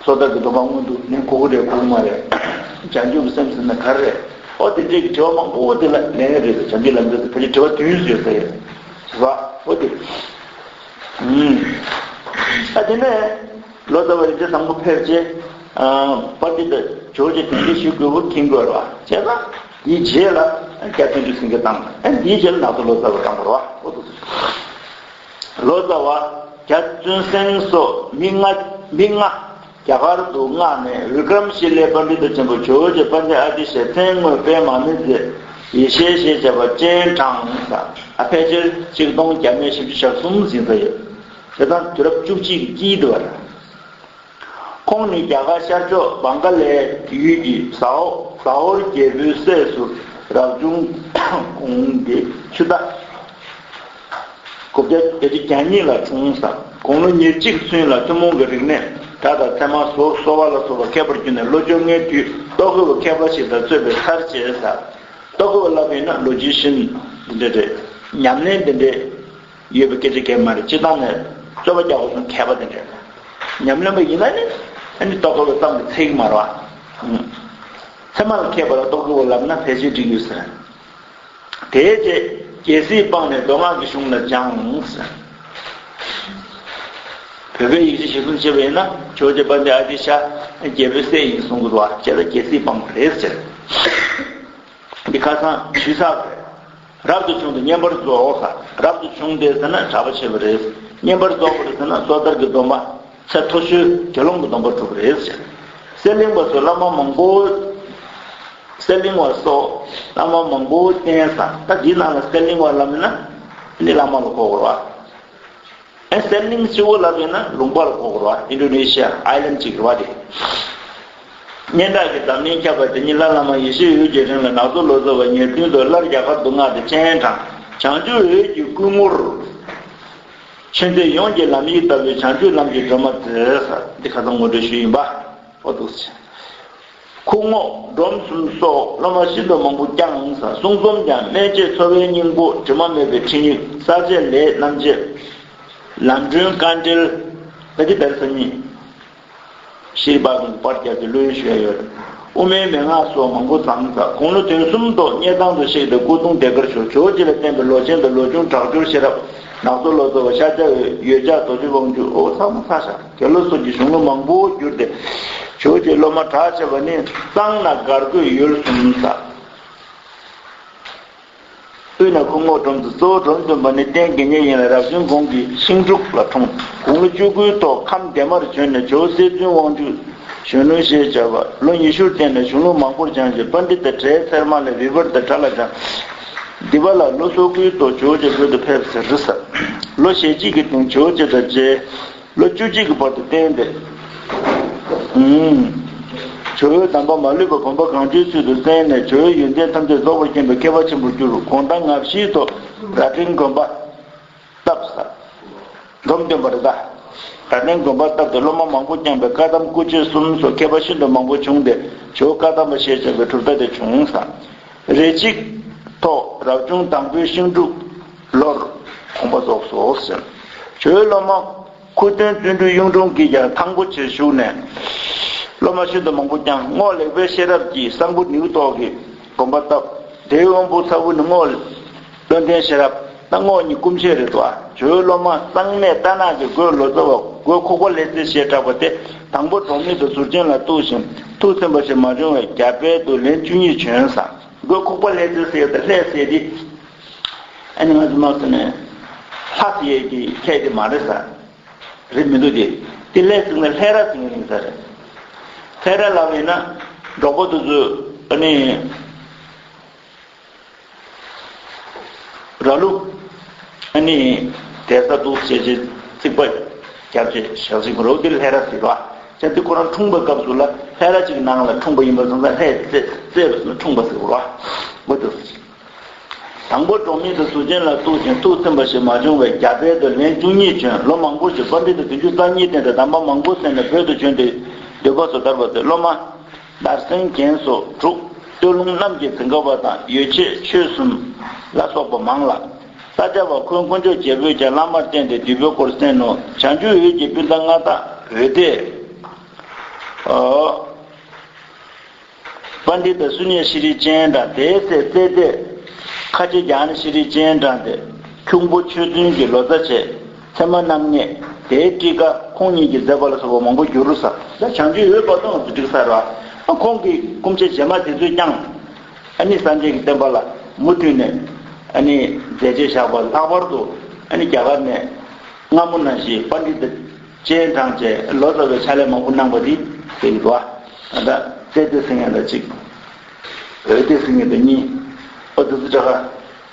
སོ་ཐར་གྱི་སྡོམ་པ་སྔོན་དུ་ལེན་དགོས་ཀྱི་རེད་དགོས་ཀྱི་མ་རེད། བྱང་ཆུབ་ཀྱི་སེམས་ཟེར་ན་ག་རེ་རེད། ཨོ་དེ་འདྲའི་གི་དྲི་བ་མང་པོ་དེ་ལ་ལན་རེད་ཟེར། བྱང་ཆུབ་ལམ་འབྲས་ཟེར་ཕལ་ཆེར་དྲི་བ་བདུན་ཟེར་ཟེར་ཡོད་རེད་པ། ཨོ་དེ། ཨ་དེ་ནས་ལོ་ཙཱ་བ་རིན་ཆེན་བཟང་པོ་ཕེབས་རྗེས། པཎྜི་ཏ་ཇོ་བོ་རྗེ་དོན་གཅོད་ཞུ་དགོས་པ་མཁྱེན་དགོས་རེད་པ། བྱས་ཙང་དེའི་རྗེས་ལ་རྒྱ་བརྩོན་འགྲུས་སེང་གེ་བཏང་། ཨ་དེའི་རྗེས་ལ་ནག་ཚོ་ལོ་ཙཱ་བ་བཏང་བ་རེད་པ། ཨོ་དེ། ལོ་ཙཱ་བ་རྒྱ་བརྩོན་སེང་སོགས་མི་ལྔ་མི་ལྔ་རྒྱ་གར་དུ་མངགས་ནས་བི་ཀྲམ་ཤི་ལའི་པཎྜི་ཏ་ཆེན་པོ་ཇོ་བོ་རྗེ་པཎྜི་ཏ་ཨ་ཏི་ཤའི་མཚན་དངོས་དཔལ་མར་མེ་མཛད། ཡེ་ཤེས་ཞེས་བྱ་བ་སྤྱན་དྲངས་ས། ཨ་ཕལ་ཆེར་ཆིག་སྟོང་བརྒྱ་མེད་བཞི་བཅུ་ཞེ་གསུམ་ཟིན་ས་ཡོད། དེ་དང་དུས་རབས་བཅུ་གཅིག་གི་དཀྱིལ་དུ་བར། ཁོང་ནི་རྒྱ་གར་ཤར་ཕྱོགས་བང་ག་ལའི་ཡུལ་གྱི་ཟ་ཧོ་ཟ་ཧོར་རྒྱལ་པོའི་སྲས་སུ་རབ་བྱུང་། གོང་གི་ཆུ་ཟླ་དགུ་བརྒྱ་བརྒྱད་ཅུ་གྱ་གཉིས་ལ་འཁྲུངས་ས། དགུང་ལོ་ཉེར་གཅིག་ཚུན་ལ་ཐུན་མོང་གི་རིག་གནས་སྒྲ་དང་ཚད་མ་བཟོ་གསོ་བ་ལ་སོགས་པ་མཁས་པར་གྱུར་ནས་ལོ་བཅོ་ལྔའི་དུས་རྟོག་གེ་བའི་མཁས་པ་ཞིག་དང་རྩོད་པའི་མཐར་བྱས་ས། རྟོག་གེ་བ་ལབ་ཡིན་ན་ལོ་རྒྱུས་ཤིན་ཏུ་འདི་འདྲ་རེད། ཉམས་ལེན་འདི་འདྲས། ཡོད་པའི་སྐད་ཆ་གང་མ་རེད། སྤྱིར་བཏང་ནས་རྩོད་པ་རྒྱག་དགོས་སོང་མཁས་པ་དེ་འདྲས་ཉམས་ལེན་པ་ཡིན་ན་ནི་ཨ་ནི་རྟོག་གེ་བའི་གཏམ་དེ་ཚིག་མ་རེད་པ། ཚད་མ་ལ་མཁས་པ་ལ་རྟོག་གེ་བ་ལབ་ན་ཕལ་ཆེར་འགྲིག་ཡོད་ཟེར། དེའི་རྗེས་རྒྱལ་སྲིད་སྤངས་ནས་མདོ་སྔགས་ཀྱི་གཞུང་ལ་སྦྱངས་ཟེར། བོད་པའི་ཡིག་ཆ་གཞིར་བཟུང་བྱས་པ་ཡིན་ན་ཇོ་བོ་རྗེ་དཔལ་ལྡན་ཨ་ཏི་ཤ་རྒྱལ་པོའི་སྲས་ཡིན་གསུང་གི་འདུག་པ། བྱས་ཙང་རྒྱལ་སྲིད་སྤངས་པ་རེད་ཟེར། འདི་ཁ་སང་ཞུས་ཚར་བ་རེད། རབ་ཏུ་བྱུང་སྟེ་བསྙེན་པར་རྫོགས་ས། རབ་ཏུ་བྱུང་སྟེ་ཟེར་ན་གྲྭ་པ་བྱས་པ་རེད། བསྙེན་པར་རྫོགས་པ་རེད་ཟེར་ན་སོ་ཐར་གྱི་སྡོམ་པ་ཚད་མཐོ་ཤོས་དགེ་སློང་གི་སྡོམ་པ་གྲུབ་པ་རེད་ཟེར། གསེར་གླིང་པ་ཚོས་བླ་མ་མང་པོ། གསེར་གླིང་པ་སོགས་བླ་མ་མང་པོ་བསྟེན་ས། ད་འདིའི་ནང་ལ་གསེར་གླིང་པ་ལབ་ན་ནི་བླ་མ་ལ་གོ་དགོས་རེད་པ། ཨེ་གསེར་གླིང་སྤྱི་བོ་ལབ་ཡོད་ན་ལུང་པ་ལ་གོ་དགོས་རེད་པ། ཨིན་ཌོ་ནེ་ཤི་ཡ་ཨའི་ལན་གཅིག་རེད་པ་དེ། སྙན་གྲགས་ཀྱི་འཛམ་གླིང་ཁྱབ་པ་དེ་ཉིད་ལྷ་བླ་མ་ཡེ་ཤེས་འོད་ཀྱི་རིང་ལ་ནག་ཚོ་ལོ་ཙཱ་བ་ཉེར་བདུན་དུ་སླར་རྒྱ་གར་དུ་མངགས་ཏེ་སྤྱན་དྲངས། བྱང་ཆུབ་འོད་ཀྱི་སྐུ་ངོར། ཆོས་འཛིན་ཡོངས་ཀྱི་ལམ་ཡིག་ལྟ་བུའི་བྱང་ཆུབ་ལམ་གྱི་སྒྲོན་མ་མཛད་ས། འདི་ཁ་སང་ངོ་སྤྲོད་ཞུས་ཡིན་པ། ཨོ་འདུག་སེ། ཁུངས་ངོ་སྒྲོམ་གསུམ་སོགས་སློབ་མ་ཤིན་ཏུ་མང་པོ་བསྐྱངས་ས། གསུང་རྩོམ་ཀྱང་སྨན་བཅོས་འཚོ་བའི་སྙིང་པོ། དྲི་མ་མེད་པའི་ཁྲིད་ཡིག་གསར་བྱེད་ལས་རྣམ་འབྱེད། ལམ་སྒྲོན་དཀའ་འགྲེལ། ད་ཅི་དར་ས་གཉིས། ཤེས་རིག་པ་ཀུན་གྱི་པར་རྒྱབ་ཀྱི་བློ་ཡུལ་ཞུ་ཡ་ཡོད་རེད། དབུ་མའི་མན་ངག་སོགས་མང་པོ་བརྩམས་ས། དགུང་ལོ་དོན་གསུམ་ཐོག་སྙེ་ཐང་དུ་གཤེགས་ཏེ་སྐུ་གདུང་ལྡན་དཀར་ཞུ། ཇོ་བོ་རྗེ་ལ་བསྟེན་པའི་ལོ་ཆེན་དང་ལོ་ཆུང་དྲག་སྦྱོར་ཤེས་རབ། ནག་ཚོ་ལོ་ཙཱ་བ་ཤཱཀྱ་འོད་ཡོད་ཆགས་རྡོ་རྗེ་དབང་ཕྱུག་ཨོ་ཚང་མ་ཚར་ཤག་དགེ་སློང་སོགས་ཀྱི་གཞུང་ལུགས་མང་པོ་བསྒྱུར་ཏེ། ཇོ་བོ་རྗེའི་སློབ་མ་གྲགས་ཆེ་བ་ནི་གཙང་ན་སྒར་བཀོད་ཡུལ་གསུམ་ས། དབུས་ན་ཁུངས་ངོ་སྒྲོམ་གྱི་གཙོ་བོ་སྒྲོམ་བདུན་པ་ནི་རྟེན་དགེ་བསྙེན་ཡིན་ལ་རབ་བྱུང་གོང་གི་ཤིང་འབྲུག་ལ་འཁྲུངས། དགུང་ལོ་བཅུ་དགུའི་ཐོག་ཁམས་འདན་མར་བྱོན་ནས་ཇོ་བོ་གསེར་བཙུན་དབང་ཕྱུག་གཞོན་ནུ་ཞེས་བྱ་བ་ལོ་ཉི་ཤུར་བསྟེན་ནས་གཞུང་ལུགས་མང་པོར་སྦྱངས་ཤིང་པཎྜི་ཏ་གྲལ་ཚེར་མ་ལས་བི་བར་དང་གྲྭ་ལ་སྦྱངས། འདི་པ་ལ་ལོ་སོ་དགུའི་ཐོག་ཇོ་བོ་རྗེ་བོད་དུ་ཕེབས་ཟེར་རེད་ས། ལོ་ཞེ་གཅིག་གི་སྟེང་ཇོ་བོ་རྗེ་དང་མཇལ། ལོ་བཅུ་གཅིག་གི་བར་དུ་བསྟེན་ཏེ། ཨུམ། ཇོ་བོའི་གདམས་པ་མ་ལུས་པ་སྒོམ་པ་གང་བྱོའི་ཚུལ་དུ་གསན་ནས་ཇོ་བོའི་ཡོན་ཏན་ཐམས་ཅད་རྫོགས་པར་མཁྱེན་པའི་མཁས་པ་ཆེན་པོར་གྱུར། དགུང་གྲངས་ང་བཞིའི་ཐོག་རྭ་སྒྲེང་དགོན་པ། བཏབ་ས། འབྲོམ་སྟོན་པ་རེད་ད། དགའ་ལྡན་དགོན་པ་བཏབ་སྟེ་སློབ་མ་མང་པོ་བསྐྱངས་པས་བཀའ་གདམས་སྐུ་མཆེད་གསུམ་སོགས་མཁས་པ་ཤིན་ཏུ་མང་པོ་བྱུང་སྟེ་ཇོ་བོ་བཀའ་གདམས་པ་ཞེས་བྱ་བའི་གྲུབ་མཐའ་དེ་བྱུང་ས། རེ་གཅིག་ཐོག་རབ་བྱུང་དང་པོའི་ཤིང་འབྲུག་ལོར་དགོངས་པ་རྫོགས་སོ་ཟེར། ཇོ་བོའི་སློབ་མ་ཁུ་སྟོན་བརྩོན་འགྲུས་གཡུང་དྲུང་གིས་ཀྱང་ཐང་པོ་ཆེར་བཞུགས་ནས་སློབ་མ་ཤིན་ཏུ་མང་པོ་བསྐྱངས། རྔོག་ལེགས་པའི་ཤེས་རབ་ཀྱིས་གསང་ཕུ་ནེའུ་ཏོག་གི་དགོན་པ་བཏབ། དེའི་དབོན་པོ་ཚ་བོ་ནི་རྔོག་བློན་ལྡན་ཤེས་རབ་ན་རྔོག་གཉིས་སྐུ་མཆེད་རེད་དོ། ཇོ་བོའི་སློབ་མ་གཙང་གནས་རྟ་ནག་གི་རྒོད་ལོ་ཙཱ་བ་རྒོད་ཁུག་པ་ལྷས་རྩེ་ཞེས་གྲགས་པ་དེ་དང་པོ་འབྲོག་མི་དང་ཟུར་ཆེན་ལ་གཏུགས་ཤིང་ཐུགས་ཚིམ་པ་ཞིག་མ་བྱུང་བས་རྒྱ་བལ་དུ་ལན་བཅུ་གཉིས་བྱོན་ས། རྒོད་ཁུག་པ་ལྷས་རྩེ་ཟེར་ཡོད་དེ་ལྷས་ཟེར་དེ་ཨ་ནི་ང་ཚོ་མ་སོ་ནས་ལྷ་ཟེར་ཡས་ཀྱི་ལྷས་དེ་མ་རེད་ས། རེད་མི་འདུག་དེ། དེ་ལྷས་ཟེར་ན་ལྷས་ར་ཟེར་ཡིན་ས་རེད། ལྷས་ར་ལབ་ཡིན་ན་འབྲོག་པ་དེ་ཚོ་ཨ་ནི། ར་ལུག་ཨ་ནི་དེ་ས་འདུག་བྱས་རྗེས་རྩིག་པ་བརྒྱབ་བྱས་ཞག་ཅིག་རོགས་དེ་ལྷས་ར་ཟེར་བ། བྱས་དེ་ཁོ་རང་འཁྲུངས་པའི་སྐབས་སུ་ལ་ལྷས་ར་ཅིག་ནང་ལ་འཁྲུངས་པ་ཡིན་པ་སོང་ཙང་ལྷས་རྩེ་རྩེ་བས་སོང་འཁྲུངས་པ་ཟེར་བ། འོ་དེ་ཟེར། དང་པོ་འབྲོག་མི་དང་ཟུར་ཆེན་ལ་གཏུགས་ཤིང་ཐུགས་ཚིམ་པ་ཞིག་མ་བྱུང་བས་རྒྱ་བལ་དུ་ལན་བཅུ་གཉིས་བྱོན། ལོ་མང་པོ་ཞིག་པཎྜི་ཏ་བདུན་ཅུ་རྩ་གཉིས་བསྟེན་ཏེ་གདམས་པ་མང་པོ་གསན་ནས་བོད་དུ་བྱོན་ཏེ་འདོད་པ་སོགས་དར་བ་སྟེ་སློབ་མ། དར་སེང་རྒྱན་སོགས་དྲུག་སྟོད་ལུང་རྣམ་རྒྱལ་ཛི་ག་བ་དང་ཡོ་ཆས་ཆོས་གསུམ་ལ་སོགས་པ་མང་ལ། ས་སྐྱ་པ་འཁོན་དཀོན་མཆོག་རྒྱལ་པོས་ཀྱང་བླ་མར་བསྟེན་ཏེ་འདུས་པའི་སྐོར་གསན་ནོ། བྱང་ཆུབ་འོད་ཀྱི་སྤུན་ཟླ་མངའ་བདག་འོད་ལྡེ། ཨོ། པཎྜི་ཏ་སུ་ཉེ་ཤྲཱི་ཅན་དང་དེའི་སྲས་རྩེ་ལྡེ། ཁ་ཆེ་རྒྱ་ནི་ཤྲཱི་ཅན་དང་དེ། ཁྱུང་པོ་ཆོས་བཙུན་གྱི་ལོ་ཙཱ་བྱས། ཚད་མ་རྣམ་ངེས་དེའི་ཊཱི་ཀ་ཁོང་ཉིད་ཀྱིས་མཛད་པ་ལ་སོགས་པ་མང་པོ་བསྒྱུར་རུ་ས། ད་བྱང་ཆུབ་འོད་པ་དང་ཙི་ཏྲིག་ས་ར། ཁོང་གི་སྐུ་མཆེད་རྗེས་མ་དེ་ཚོས་ཀྱང་ཨ་ནི་སངས་རྒྱས་ཀྱི་བསྟན་པ་ལ་མུ་མཐུད་ནས་ཨ་ནི་མཛད་རྗེས་བཞག་པ་ལྷག་པར་དུ་ཨ་ནི་རྒྱ་གར་ནས་སྔ་མོ་ནང་བཞིན་པཎྜི་ཏ་སྤྱན་དྲངས་བྱས་ལོ་ཙཱ་བའི་ཕྱག་ལས་མང་པོ་གནང་བ་དེ་དེ་ཡིན་པ། ད་ལྟ་རྩེ་ལྡེ་ཟེར་མཁན་དང་གཅིག་འོད་ལྡེ་ཟེར་མཁན་དང་གཉིས། ཨོ་དེ་ཚོ་འདྲ་ག་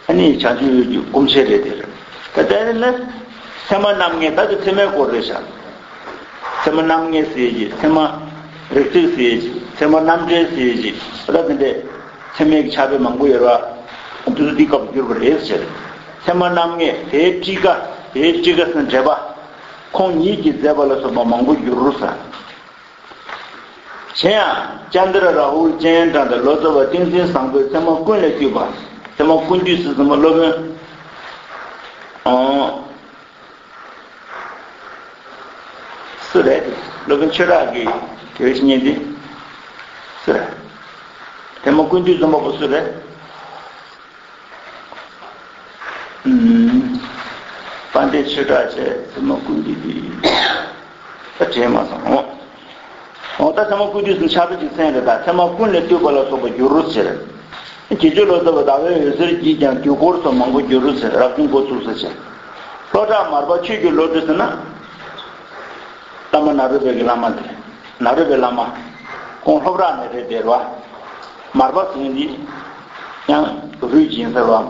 ཨ་ནི་བྱང་ཆུབ་འོད་ཀྱི་སྐུ་མཆེད་རེད་དེ། ད་ལྟ་ནི་ཚད་མ་རྣམ་ངེས་ད་དེ་ཚད་མའི་སྐོར་རེད་ཤག་ཚད་མ་རྣམ་ངེས་ཟེར་གྱི་ཚད་མ་རིགས་ཚད་ཟེར་གྱི་ཚད་མ་རྣམ་འགྲེལ་ཟེར་གྱི་ད་དེ་འདྲའི་ཚད་མའི་ཕྱག་དཔེ་མང་པོ་ཡོད་ར། དེ་ཚོ་འདི་སྐབས་བསྒྱུར་བ་རེད་ཟེར། ཚད་མ་རྣམ་ངེས་དེའི་ཊཱི་ཀ་དེའི་ཊཱི་ཀ་ཟེར་འགྲེལ་པ། ཁོང་ཉིད་ཀྱིས་མཛད་པ་ལ་སོགས་པ་མང་པོ་བསྒྱུར་རུ་ས། གཞན་ཡང་ཙནྡྲ་རཱ་ཧུལ་སྤྱན་དྲངས་ཏེ་ལོ་ཙཱ་བ་ཏིང་འཛིན་བཟང་པོས་ཚད་མ་ཀུན་ལས་བཏུས་པ། ཚད་མ་ཀུན་བཏུས་སུ་ཚད་མ་སློབ་དཔོན། ཨང་། སུ་རེད། སློབ་དཔོན་ཆོས་གྲགས་ཀྱི་དེ་བས་བཤད་ཏེ། སུ་རེད། ཚད་མ་ཀུན་བཏུས་རྫོང་པ་པོ་སུ་རེད། ཨུམ། དཔལ་ལྡན་ཆོས་གྲགས་བྱས་ཚད་མ་ཀུན་བཏུས་དེ། ད་དྲན་མ་སོང་ངོ་། འོ་ད་ཚད་མ་ཀུན་བཏུས་སུ་ཕྱག་དཔེ་ཅིག་གསན་རེད་ད། ཚད་མ་ཀུན་ལས་བཏུས་པ་ལ་སོགས་པ་བསྒྱུར་རོ་ཟེར། དགེ་ཆོས་ལོ་ཙཱ་བ་ཟླ་བའི་འོད་ཟེར་གྱིས་ཀྱང་དུས་འཁོར་སོགས་མང་པོ་བསྒྱུར་རོ་ཟེར། རབ་བྱུང་འགོ་ཚུགས་ས་བྱས། ལྷོ་བྲག་མར་པ་ཆོས་ཀྱི་བློ་གྲོས་ཟེར་ན། བླ་མ་ནཱ་རོ་པའི་གི་བླ་མ་དེ། ནཱ་རོ་པའི་བླ་མ། ཁོང་ལྷོ་བྲག་ནས་རེད་དེ་རེད་བ། མར་པ་ཟེར་མཁན་འདི། ཡང་རུས་ཡིན་ཟེར་བ།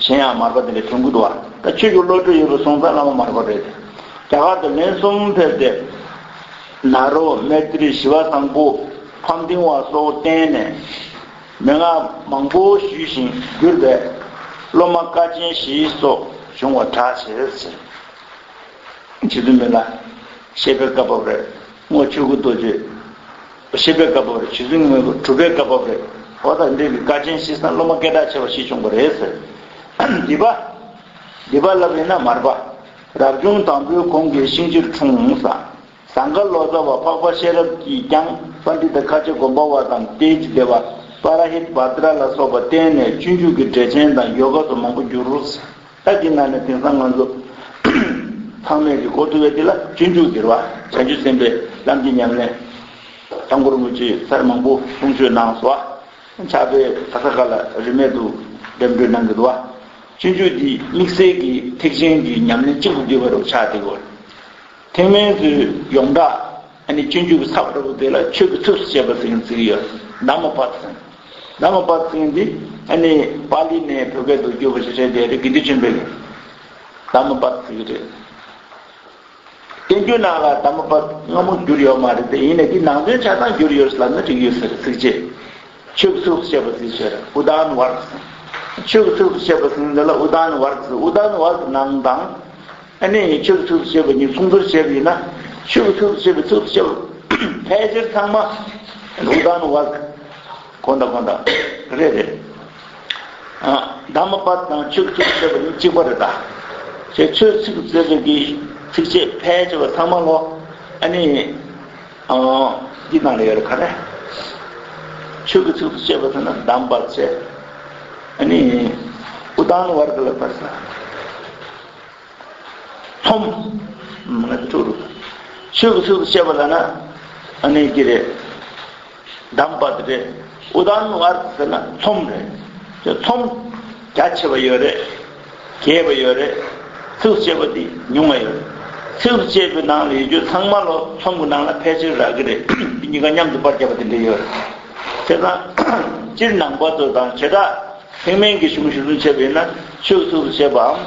གཞན་ཡང་མར་པ་དེ་འདྲ་དྲན་གྱི་འདུག་བ། ད་ཆོས་ཀྱི་བློ་གྲོས་ཡོད་པ་སོང་ཙང་བླ་མ་མར་པ་རེད། རྒྱ་གར་དུ་ལན་གསུམ་ཕེབས་ཏེ། ནཱ་རོ་མཻ་ཏྲི་ཞི་བ་བཟང་པོ་ཕམ་ཏིང་བ་སོགས་བསྟེན་ནས། མན་ངག་མང་པོ་ཞུས་ཤིང་བསྒྱུར་པས། སློབ་མ་དཀའ་ཆེན་བཞི་སོགས་བྱུང་བར་གྲགས་ཆེ་ཟེར། རྗེ་བཙུན་མི་ལ་བཤད་པའི་བཀའ་བབས་རེད། སྔོ་ཆོས་སྐུ་རྡོ་རྗེ་བཤད་པའི་བཀའ་བབས་རེད། རྗེ་བཙུན་མི་ལ་གྲུབ་པའི་བཀའ་བབས་རེད། འོ་ད་འདི་གི་དཀའ་ཆེན་བཞི་ས་སློབ་མ་སྐད་གྲགས་ཆེ་བ་བཞི་བྱུང་བ་རེད་ཟེར། འདི་པ། འདི་པ་ལབ་ཡིན་ན་མར་པ། རབ་བྱུང་དང་པོའི་གོང་གི་ཤིང་རྗེར་འཁྲུངས་ས། ཟངས་དཀར་ལོ་ཙཱ་བ་འཕགས་པ་ཤེས་རབ་ཀྱིས་ཀྱང་པཎྜི་ཏ་ཁ་ཆེ་སྒོམ་པ་བ་དང་ཏེ་ཇི་དེ་བ་པ་ར་ཧི་ཏ་བྷ་དྲ་ལ་སོགས་པ་བསྟེན་ནས་སྤྱོད་འཇུག་གི་འགྲེལ་ཆེན་དང་ཡོ་ག་སོགས་མང་པོ་བསྒྱུར་རོ། ད་འདི་ནང་ནས་དེང་སང་ང་ཚོ་ཚང་མས་ཀྱི་གོ་ཐུབ་པའི་འདི་ལ་སྤྱོད་འཇུག་འདིར་བ་བྱང་ཆུབ་སེམས་དཔའི་ལམ་གྱི་ཉམས་ལེན། དང་གུ་རུ་མུ་ཆེ་ཚར་མང་པོ་གསུང་ཆོས་གནང་སོ། ཕྱག་དཔེ་ད་ས་ཁ་ལ་རིན་མེད་དུ་འགྲེམས་སྒྲོན་གནང་གི་འདུག་བ། སྤྱོད་འཇུག་འདི་དམིགས་བསལ་གྱི་ཐེག་ཆེན་གྱི་ཉམས་ལེན་གཅིག་ཏུ་འདུས་པ་རུ་ཆགས་བསྡད་ཡོད། ཐེག་དམན་ཚོའི་ཡོངས་གྲགས་ཨ་ནི་སྤྱོད་འཇུག་གི་ཚབ་འདྲ་པོ་དེ་ལ་ཆོས་ཀྱི་ཚིགས་སུ་བཅད་པ་ཟེར་མཁན་ཅིག་ཡོད། དྷརྨ་པད་ཟེར། དྷརྨ་པད་ཟེར་མཁན་འདི་ཨ་ནི་པཱ་ལི་ནས་བོད་སྐད་དུ་བསྒྱུར་བ་ཞིག་རེད་དེ་རེད། དགེ་འདུན་ཆོས་འཕེལ་གྱིས་དྷརྨ་པད་ཟེར་གྱི་རེད། བསྟན་འགྱུར་ནང་ལ་དྷརྨ་པད་སྔ་མོ་བསྒྱུར་ཡོད་མ་རེད་དེ། ཡིན་ནའི་འདི་ནང་དོན་ཆ་ཚང་བསྒྱུར་ཡོད་ལབ་ན་འགྲིག་ཡོད་ཟེར། ཚིགས་བཅད། ཆོས་ཀྱི་ཚིགས་སུ་བཅད་པ་ཟེར་ཞེས་ཨུ་དཱན་ཝརྒ་ཟེར། ཆོས་ཀྱི་ཚིགས་སུ་བཅད་པ་ཟེར་འདི་ལ་ཨུ་དཱན་ཝརྒ་ཟེར། ཨུ་དཱན་ཝརྒ་ནང་དང་ ཨ་ནི་ཆོས་ཀྱི་ཚིགས་སུ་བཅད་པ་གཉིས་མཚུངས་བསྡུར་བྱས་པ་ཡིན་ན། ཆོས་ཀྱི་ཚིགས་སུ་བཅད་པའི་ཚིགས་སུ་བཅད་པ་ཕལ་ཆེར་ཚང་མ་ཨུ་དཱ་ནུ་ཝར་ག་གོ་ད་གོ་ད་རེད་རེད། ཨ་དྷརྨ་པད་དང་ཆོས་ཀྱི་ཚིགས་སུ་བཅད་པ་གཉིས་གཅིག་པ་རེད་ད། ཞེས་ཆོས་ཚིགས་སུ་བཅད་པའི་གི་ཚིགས་བཅད་ཕལ་ཆེ་བ་ཚང་མ་ལོ། ཨ་ནི་ཨ་འདི་ནང་ལ་ཡོད་རེད་ག་རེ། ཆོས་ཀྱི་ཚིགས་སུ་བཅད་པ་ཟེར་ན་དྷརྨ་པད་བྱས། ཨ་ནི་ཨུ་དཱ་ནུ་ཝར་ག་ལ་བར་ས། ལྷོམ། ང་ཚོ་ཕྲུ་གུ། ཆོས་ཀྱི་ཚིགས་སུ་བཅད་པ་ལ་ན་ཨ་ནི་འདི་རེད། དྷརྨ་པད་རེད། ཨུ་དཱ་ནུ་ཝར་ག་ཟེར་ན་ལྷོམ་རེད། དེ་ལྷོམ་རྒྱ་ཆེ་བ་ཡོད་རེད། རྒྱས་པ་ཡོད་རེད། ཚིགས་སུ་བཅད་པ་འདི་ཉུང་བ་ཡོད་རེད། ཚིགས་སུ་བཅད་པའི་ནང་ལ་ཡོད་རྒྱུ་ཚང་མ་ལོ་ལྷོམ་གྱི་ནང་ལ་ཕལ་ཆེར་རག་གི་རེད། འདི་གཉིས་ཀ་མཉམ་དུ་པར་བརྒྱབ་པ་དེ་འདྲ་ཡོད་རེད། བྱས་ཙང་སྤྱིར་ནང་པ་ཚོ་དང་བྱེ་བྲག་ཐེག་དམན་གྱི་གཞུང་གཞིར་བཟུང་བྱས་པ་ཡིན་ན་ཆོས་ཀྱི་ཚིགས་སུ་བཅད་པའམ་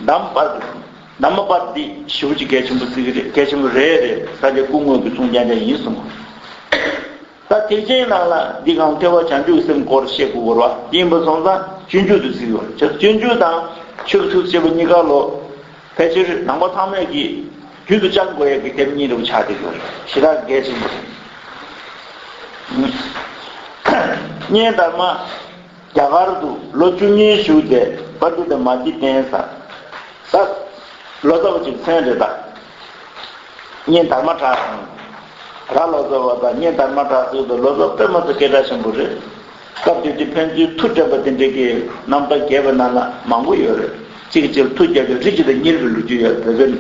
དྷརྨ་པད། དྷརྨ་པད་འདི་ཞེ་པོ་ཅིག་གལ་ཆེན་པོ་བརྩི་གི་རེད། གལ་ཆེན་པོ་རེད་རེད། ས་སྐྱ་སྐུ་དངོས་ཀྱིས་གསུངས་རྐྱང་རྐྱང་ཡིན་གསུངས། ད་ཐེག་ཆེན་ནང་ལ་འདི་གང་ཐེག་པ་བྱང་ཆུབ་སེམས་སྐོར་བཤད་དགོས་པ་རེད་བ། ཡིན་པ་སོང་ཙང་སྤྱོད་འཇུག་ཏུ་བརྩི་གི་ཡོད་རེད། སྤྱོད་འཇུག་དང་ཆོས་ཀྱི་ཚིགས་སུ་བཅད་པ་གཉིས་ཀ་ལོ། ཕལ་ཆེར་ནང་པ་ཚང་མས་ཀྱིས་རྒྱུན་དུ་སྦྱང་དགོས་ཡག་གི་དེབ་གཉིས་འདྲ་བོ་ཆགས་བསྡད་ཡོད་རེད། ཞེ་དྲག་གལ་ཆེན་པོ་རེད། གཉེན་དྷརྨ། རྒྱ་གར་དུ་ལོ་བཅུ་གཉིས་བཞུགས་ཏེ་པཎྜི་ཏ་མ་ཇི་བསྟེན་ས། ད་ལོ་ཙཱ་བ་ཅིག་མཚན་རེད་ད། གཉེན་དྷརྨ་གྲགས་དང་། ར་ལོ་ཙཱ་བ་དང་གཉེན་དྷརྨ་གྲགས་ཟེར་དུས་ལོ་ཙཱ་བ་དཔེ་མ་ཚད་སྐད་གྲགས་ཆེན་པོ་རེད། སྐབས་དེ་དུས་ཕན་ཚུན་མཐུ་སྤྲད་པ་དེ་འདྲའི་གི་རྣམ་ཐར་རྒྱས་པའི་ནང་ལ་མང་པོ་ཡོད་རེད། གཅིག་གིས་གཅིག་ལ་མཐུ་རྒྱག་རྒྱུ་རི་གཅིག་དང་གཉེར་བའི་ལོ་རྒྱུས་ཡོད་རེད། བོད་པའི་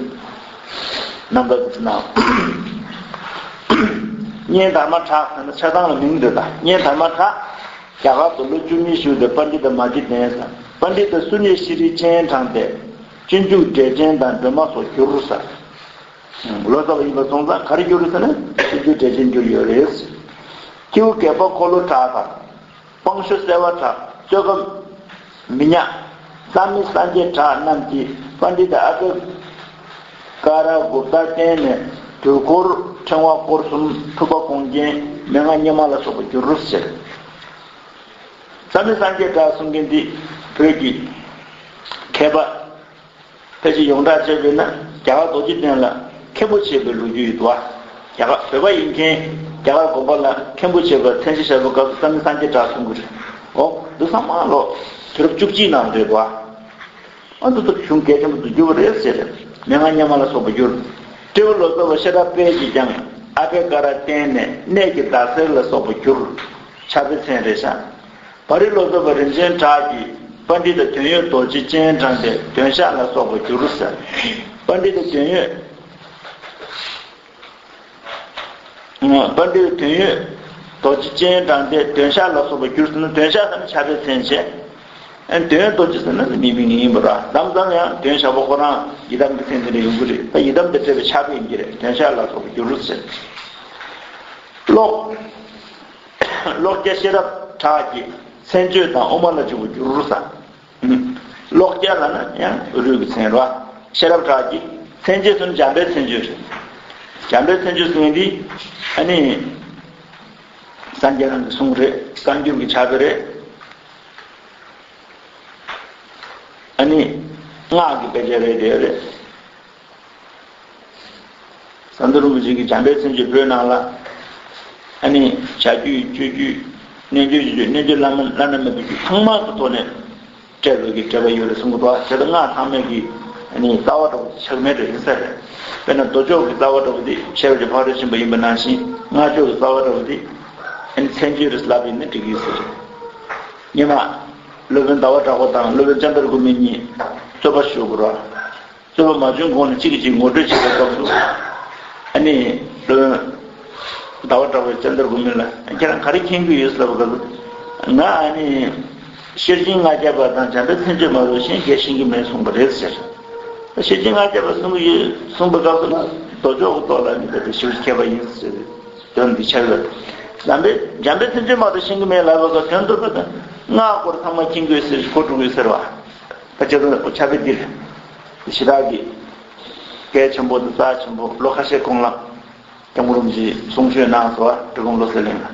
རྣམ་ཐར་དེ་ནང་། གཉེན་དྷརྨ་གྲགས་ཟེར་ན་ཆགས་སྡང་ལ་མིང་འདོད་ད། གཉེན་དྷརྨ་གྲགས། རྒྱ་གར་དུ་ལོ་བཅུ་གཉིས་བཞུགས་ཏེ་པཎྜི་ཏ་མ་ཇི་བསྟེན་ས། པཎྜི་ཏ་སུ་ཎི་ཤྲཱི་སྤྱན་དྲངས་ཏེ། སྤྱོད་འཇུག་འགྲེལ་ཆེན་དང་སྒྲོན་མ་སོགས་བསྒྱུར་ས། ལོ་ཙཱ་བ་ཡིན་པ་སོང་ཙང་ག་རེ་བསྒྱུར་ཟེར་ན་སྤྱོད་འཇུག་འགྲེལ་ཆེན་བསྒྱུར་ཡོད་རེད། ཁྱེའུ་གད་པ་འཁོར་ལོ་གྲགས་དང་། སྤང་ཞོ་གསལ་བ་གྲགས། བཙོན་ཁམས་མི་ཉག་བསམ་མི་སངས་རྒྱས་གྲགས་རྣམས་ཀྱིས་པཎྜི་ཏ་ཨ་བྷྱ་ཀ་ར་གུཔྟ་བསྟེན་ནས་དུས་འཁོར་ཕྲེང་བ་སྐོར་གསུམ་ཐུབ་པ་དགོངས་རྒྱན་མན་ངག་སྙེ་མ་ལ་སོགས་པ་བསྒྱུར་ཟེར། བསམ་མི་སངས་རྒྱས་གྲགས་གསུང་མཁན་འདི་བོད་ཀྱི་མཁས་པ། ཕལ་ཆེར་ཡོངས་གྲགས་བྱས་པས་ན་རྒྱ་གར་རྡོ་རྗེ་གདན་ལ་མཁན་པོ་བྱས་པའི་ལོ་རྒྱུས་ཡོད་དོ། རྒྱ་གར་བོད་པ་ཡིན་མཁན་རྒྱ་གར་དགོན་པ་ལ་མཁན་པོ་བྱས་པ་མཚན་ཞུ་བྱ་བའི་སྐབས་སུ་བསམ་མི་སངས་རྒྱས་གྲགས་གསུང་གི་རེད། འོ་འདི་ཚང་མ་ལོ་དུས་རབས་བཅུ་གཅིག་ནང་རེད་དོ། ཨ་འདི་ཚོ་གཞུང་གལ་ཆེན་པོ་དུ་གྱུར་པ་རེད་ཟེར། མན་ངག་སྙེ་མ་ལ་སོགས་པ་བསྒྱུར། སྤྲེའུ་ལོ་ཙཱ་བ་ཤེས་རབ་དཔལ་གྱིས་ཀྱང་ཨ་བྷྱ་ཀ་ར་བསྟེན་ནས་གནས་ཀྱི་ཟླ་ཟེར་ལ་སོགས་པ་བསྒྱུར། ཕྱྭ་པའི་མཚན་རེད་ཤག་བ་རི་ལོ་ཙཱ་བ་རིན་ཆེན་གྲགས་ཀྱིས་པཎྜི་ཏ་དོན་ཡོད་རྡོ་རྗེ་སྤྱན་དྲངས་ཏེ་དོན་ཤག་ལ་སོགས་པ་བསྒྱུར་ཟེར། པཎྜི་ཏ་དོན་ཡོད། པཎྜི་ཏ་དོན་ཡོད་རྡོ་རྗེ་སྤྱན་དྲངས་ཏེ་དོན་ཤག་ལ་སོགས་པ་བསྒྱུར་ཟེར་ན་དོན་ཤག་ཟེར་ན་ཕྱྭ་པའི་མཚན་བྱས། ཨ་ནི་དོན་ཡོད་རྡོ་རྗེ་ཟེར་ན་མི་མིང་ཡིན་པ་ར། དམ་ཙམ་ཡང་དོན་ཞག་པོ་ཁོ་རང་ཡི་དམ་གྱི་མཚན་དེ་འདྲ་ཡོང་གི་རེད། ད་ཡི་དམ་དེ་སྤྲད་པའི་ཕྱྭ་པ་ཡིན་གྱི་རེད། དོན་ཤག་ལ་སོགས་པ་བསྒྱུར་ཟེར། ཀློག་ཀློག་སྐྱ་ཤེས་རབ་གྲགས་ཀྱི་མཚན་བརྗོད་དང་དབུ་མ་ལ་འཇུག་པ་བསྒྱུར་ས། ཀློག་སྐྱ་ལ་ན་ཡང་རུས་ཀྱི་མཚན་རོ། ཤེས་རབ་གྲགས་ཀྱི་མཚན་བརྗོད་སུ་འཇམ་པའི་མཚན་བརྗོད་རེད། འཇམ་པའི་མཚན་བརྗོད་ཟེར་མཁན་འདི་ཨ་ནི་སངས་རྒྱས་རང་གི་གསུང་རེད། བཀའ་འགྱུར་གྱི་ཕྱྭ་པ་རེད། ཨ་ནི་སྔགས་ཀྱི་དཔེ་ཆ་རེད་དེ་རེད། ཟམ་གདོང་རིན་པོ་ཆེ་གིས་འཇམ་དཔལ་མཚན་བརྗོད་པོད་ནང་ལ། ཨ་ནི་བྱ་རྒྱུད་སྤྱོད་རྒྱུད། རྣལ་འབྱོར་གྱི་རྒྱུད། རྣལ་འབྱོར་བླ་མ་བླ་ན་མེད་པའི་རྒྱུད་ཚང་མ་གི་ཐོག་ནས་སྤྲད་པའི་གི་འགྲེལ་པ་ཡོད་རེད་གསུང་གི་འདུག་བ། དེ་ལྟར་སྔགས་ཚང་མས་ཀྱི་ཨ་ནི་རྩ་བ་འདྲ་པོ་དེ་ཆགས་མེད་རེད་ཡིན་ས་རེད། དཔེར་ན་མདོ་ཕྱོགས་ཀྱི་རྩ་བ་འདྲ་པོ་དེ་ཤེས་རབ་ཀྱི་ཕ་རོལ་ཕྱིན་པ་ཡིན་པ་ནང་བཞིན་སྔགས་ཕྱོགས་ཀྱི་རྩ་བ་འདྲ་པོ་དེ་ཨ་ནི་མཚན་བརྗོད་རེད་ལབ་ཡིན་ན་འགྲིག་གི་ཡོད་ས་རེད། སྔོན་མ་སློབ་དཔོན་ཟླ་བ་གྲགས་པ་དང་སློབ་དཔོན་ལྕགས་མདར་དགུ་མིན་གཉིས་རྩོད་པ་ཞུ་དགོས་ར། རྩོད་པ་མ་བྱུང་གོང་ནས་གཅིག་གིས་གཅིག་ངོ་སྤྲོད་བྱེད་པའི་སྐབས་སུ། ཨ་ནི། ཟླ་བ་གྲགས་པས་ལྕགས་མདར་དགུ་མིན་ལ་ཁྱེད་རང་ག་རེ་མཁྱེན་གྱི་ཡོད་ཟེར་བ་སྐབས་སུ། ང་ཨ་ནི། ཤེར་ཕྱིན་ལྔ་བརྒྱ་པ་དང་འཇམ་དཔལ་མཚན་བརྗོད་མ་གཏོགས་གཞན་སྐད་ཤེས་ཀྱི་མེད་གསུངས་པ་རེད་ཟེར། ཤེར་ཕྱིན་ལྔ་བརྒྱ་པ་གསུང་གི་ཡོད་གསུངས་པའི་སྐབས་སུ་ལ་མདོ་ཕྱོགས་ཀྱི་ཐོག་ལ་ནི་དེ་ཞིབ་མཁས་པ་ཡིན་ཟེར། དོན་འདི་ཆགས་ཡོད། འཇམ་དཔལ་འཇམ་དཔལ་མཚན་བརྗོད་མ་གཏོགས་ཤེས་ཀྱི་མེད་ལབ་པ་ག་དོན་དུ་ཕེབས་ན་སྔགས་སྐོར་ཚང་མ་མཁྱེན་དགོས་ཟེར་གོ་འགྲོ་དགོས་ཟེར་བ། ད་ཅི་ལྟར་ཕྱྭ་པའི་འདིར་ཞེ་དྲག་གི་གལ་ཆེན་པོ་དང་རྩ་ཆེན་པོ་ལོ་ཁ་ཤས་གོང་ལ་སྐྱབས་མགོན་རིན་པོ་ཆེས་གསུང་ཆོས་གནང་སོང་བ། འབྲི་གུང་བློ་གསལ་གླིང་ལ།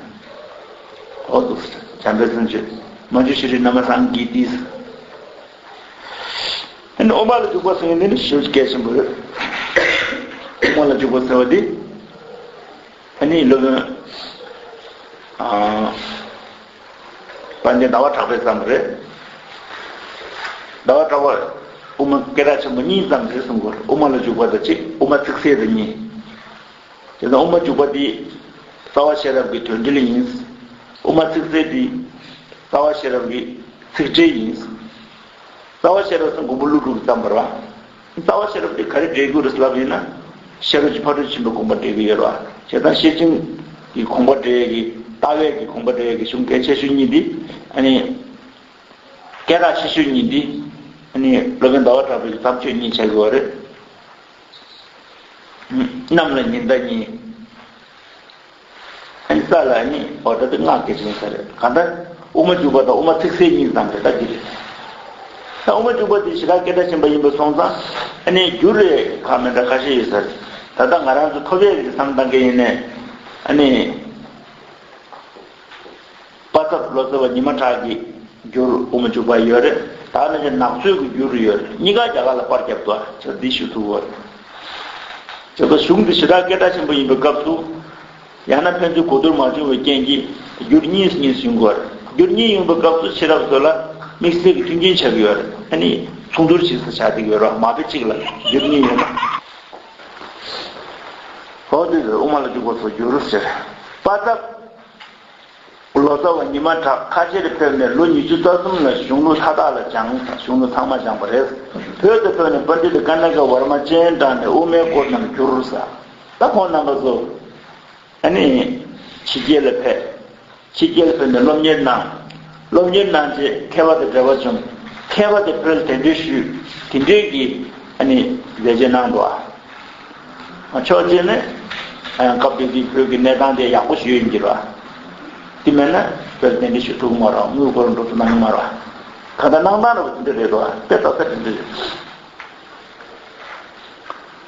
འོ་འདུག་འཇམ་དཔལ་མཚན་བརྗོད་མ་འཇུ་ཤྲཱི་ན་མ་སཾ་གི་ཏི། ཨ་ནི་དབུ་མ་ལ་འཇུག་པ་ཟེར་མཁན་འདི་ནི་ཞེ་པོ་གལ་ཆེན་པོ་རེད། དབུ་མ་ལ་འཇུག་པ་ཟེར་བ་འདི། ཨ་ནི་སློབ་དཔོན། ཨ། དཔལ་ལྡན་ཟླ་བ་གྲགས་པས་བརྩམས་པ་རེད། ཟླ་བ་གྲགས་པ། དབུ་མ་སྐད་གྲགས་ཆེན་པོ་གཉིས་བརྩམས་རེད་གསུང་གི་ཡོད་རེད། དབུ་མ་ལ་འཇུག་པ་དང་གཅིག་དབུ་མ་ཚིག་གསལ་དང་གཉིས། དེ་ལྟར་དབུ་མ་འཇུག་པ་འདི་རྩ་བ་ཤེས་རབ་ཀྱི་དོན་འགྲེལ་ཡིན། དབུ་མ་ཚིག་གསལ་འདི་རྩ་བ་ཤེས་རབ་ཀྱི་ཚིག་འགྲེལ་ཡིན། རྩ་བ་ཤེས་རབ་ཟེར་མགོན་པོ་ཀླུ་སྒྲུབ་བརྩམས་པ་རེད་བ། རྩ་བ་ཤེས་རབ་འདི་ག་རེ་འགྲེལ་དགོས་རེད་ལབ་ཡིན་ན། ཤེས་རབ་ཀྱི་ཕ་རོལ་ཏུ་ཕྱིན་པའི་དགོངས་པ་འགྲེལ་གྱི་ཡོད་རེད་བ། བྱས་ཙང་ཤེར་ཕྱིན་གྱི་དགོངས་པ་འགྲེལ་ཡས་ཀྱི་ལྟ་བའི་གི་དགོངས་པ་འགྲེལ་ཡས་ཀྱི་གཞུང་གལ་ཆེ་ཤོས་གཉིས་འདི། ཨ་ནི། སྐད་གྲགས་ཆེ་ཤོས་གཉིས་འདི། ཨ་ནི་སློབ་དཔོན་ཟླ་བ་གྲགས་པའི་གི་བརྩམས་ཆོས་གཉིས་ཆགས་ཀྱི་ཡོད་རེད། གནམ་ལ་ཉི་ཟླ་གཉིས། ཨ་ནི་ས་ལ་ནི་འོ་ད་དེ་སྔགས་ཀྱི་ཆེན་ས་རེད། གང་ལྟར་དབུ་མ་འཇུག་པ་དང་དབུ་མ་ཚིག་གསལ་གཉིས་ཙམ་རེད། ད་འདི་རེད། ད་དབུ་མ་འཇུག་པ་དེ་ཞེ་དྲག་སྐད་གྲགས་ཆེན་པོ་ཡིན་པ་སོང་ཙང་། ཨ་ནི་འགྱུར་རེ་ཁ་མེད་འདྲ་ཁ་ཤས་ཡོད་ས་རེད། ད་ལྟ་ང་རང་ཚོ་ཐོབ་ཡས་ཀྱི་བསམ་བཏང་མཁན་ཡིན་ནས། ཨ་ནི། པ་ཚབ་ལོ་ཙཱ་བ་ཉི་མ་གྲགས་ཀྱི་འགྱུར་དབུ་མ་འཇུག་པ་ཡོད་རེད། ད་ནི་ནག་ཚོས་ཀྱི་འགྱུར་ཡོད་རེད། གཉིས་ཀ་རྒྱ་གར་ལ་པར་བརྒྱབ་འདུག་ཨ། ཅག་འདི་ཞུ་ཐུབ་པ་རེད། ཅག་གཞུང་འདི་ཞེ་དྲག་སྐད་གྲགས་ཆེན་པོ་ཡིན་པའི་སྐབས་སུ། ཡང་ན་ཕན་ཚུན་གོ་བསྡུར་མ་བྱུང་བའི་རྐྱེན་གྱིས་འགྱུར་གཉིས་གཉིས་ཡོང་གི་ཡོད་རེད། འགྱུར་གཉིས་ཡོང་བའི་སྐབས་སུ་ཕྱི་རབས་ཚོ་ལ་དམིགས་བསལ་གྱི་མཐུན་རྐྱེན་ཆགས་ཀྱི་ཡོད་རེད། ཨ་ནི་མཚུངས་བསྡུར་བྱེད་ས་ཆགས་བསྡད་ཀྱི་ཡོད་རེད། མ་དཔེ་གཅིག་ལ་འགྱུར་གཉིས་ཡོད་ན། འོ་དེ་དབུ་མ་ལ་འཇུག་པ་སོགས་འགྱུར་ཟེར། པ་ཚབ། ལོ་ཙཱ་བ་ཉི་མ་གྲགས་ཁ་ཆེར་ཕེབས་ནས་ལོ་ཉི་ཤུ་རྩ་གསུམ་ལ་གཞུང་ལུགས་མཐའ་དག་ལ་སྦྱངས། གཞུང་ལུགས་ཚང་མ་སྦྱངས་པ་རེད། བོད་དུ་ཕེབས་ནས་པཎྜི་ཏ་ཀ་ཎི་ཀ་ཝར་མ་སྤྱན་དྲངས་ནས་དབུ་མའི་སྐོར་རྣམས་བསྒྱུར་ཟེར། ད་ཁོང་རྣམ་པ་ཚོ། ཨ་ནི། ཕྱི་རྒྱལ་ལ་ཕེབས། ཕྱི་རྒྱལ་ལ་ཕེབས་ནས་སློབ་གཉེར་གནང་། སློབ་གཉེར་གནང་རྗེས་མཁས་པ་དང་འབྲེལ་བ་བྱུང་། མཁས་པ་དེ་བོད་ལ་གདན་འདྲེན་ཞུས། དེ་འདྲའི་གི། ཨ་ནི། མཛད་རྗེས་གནང་འདུག་ཨ། ཕྱོགས་གཅིག་ནས། ཨ། སྐབས་དེ་དུས་བོད་ཀྱི་གནས་སྟངས་དེ་ཡག་པོ་ཞིག་ཡོད་ཀྱི་རེད་བ། དེ་མེད་ན་བོད་གདན་འདྲེན་ཞུ་ཐུབ་ཀྱི་མ་རེད་བ། དངུལ་སྒོར་འགྲོ་ཐུབ་གནང་གི་མ་རེད་བ། ད་ལྟ་གནང་སྟངས་རེད་བ། དེ་འདྲ་རེད་དོ། དཔེ་ལྟ་ས་དེ་འདྲ་རེད།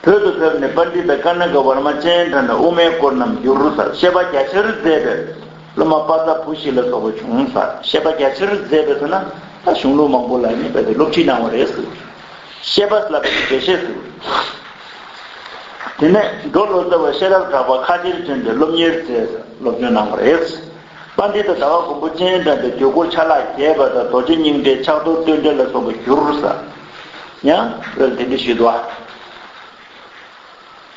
བོད་དུ་ཕེབས་ནས་པཎྜི་ཏ་ཀ་ཎི་ཀ་ཝར་མ་སྤྱན་དྲངས་ནས་དབུ་མའི་སྐོར་རྣམས་བསྒྱུར་ཟེར། བཤད་པ་རྒྱ་ཆེར་མཛད་པའི་སློབ་མ་པ་ཚབ་བུ་བཞི་ལ་སོགས་པ་བྱུང་ཟེར། བཤད་པ་རྒྱ་ཆེར་མཛད་པའི་ཟེར་ན། ད་གཞུང་ལུགས་མང་པོ་ལ་ནི་དཔེ་དེ་སློབ་ཁྲིད་གནང་བ་རེད་ཟེར། བཤད་པ་ལ་དཔེ་འགྲེལ་བཤད་ཟེར། དེ་ནས་འབྲོ་ལོ་ཙཱ་བ་ཤེས་རབ་གྲགས་པ་ཁ་ཆེར་བྱོན་ཏེ་སློབ་གཉེར་མཛད་ཟེར། སློབ་སྦྱོང་གནང་བ་རེད། པཎྜི་ཏ་ཟླ་བ་མགོན་པོ་སྤྱན་དྲངས་ཏེ་དུས་འཁོར་ཆ་ལག་རྒྱས་པ་དང་རྡོ་རྗེ་སྙིང་འགྲེལ་ཕྱག་རྡོར་བསྟོད་འགྲེལ་ལ་སོགས་པ་བསྒྱུར་ཟེར། ཡང་བོད་ལ་དེ་འདྲ་ཞུས་འདུག་ཨ།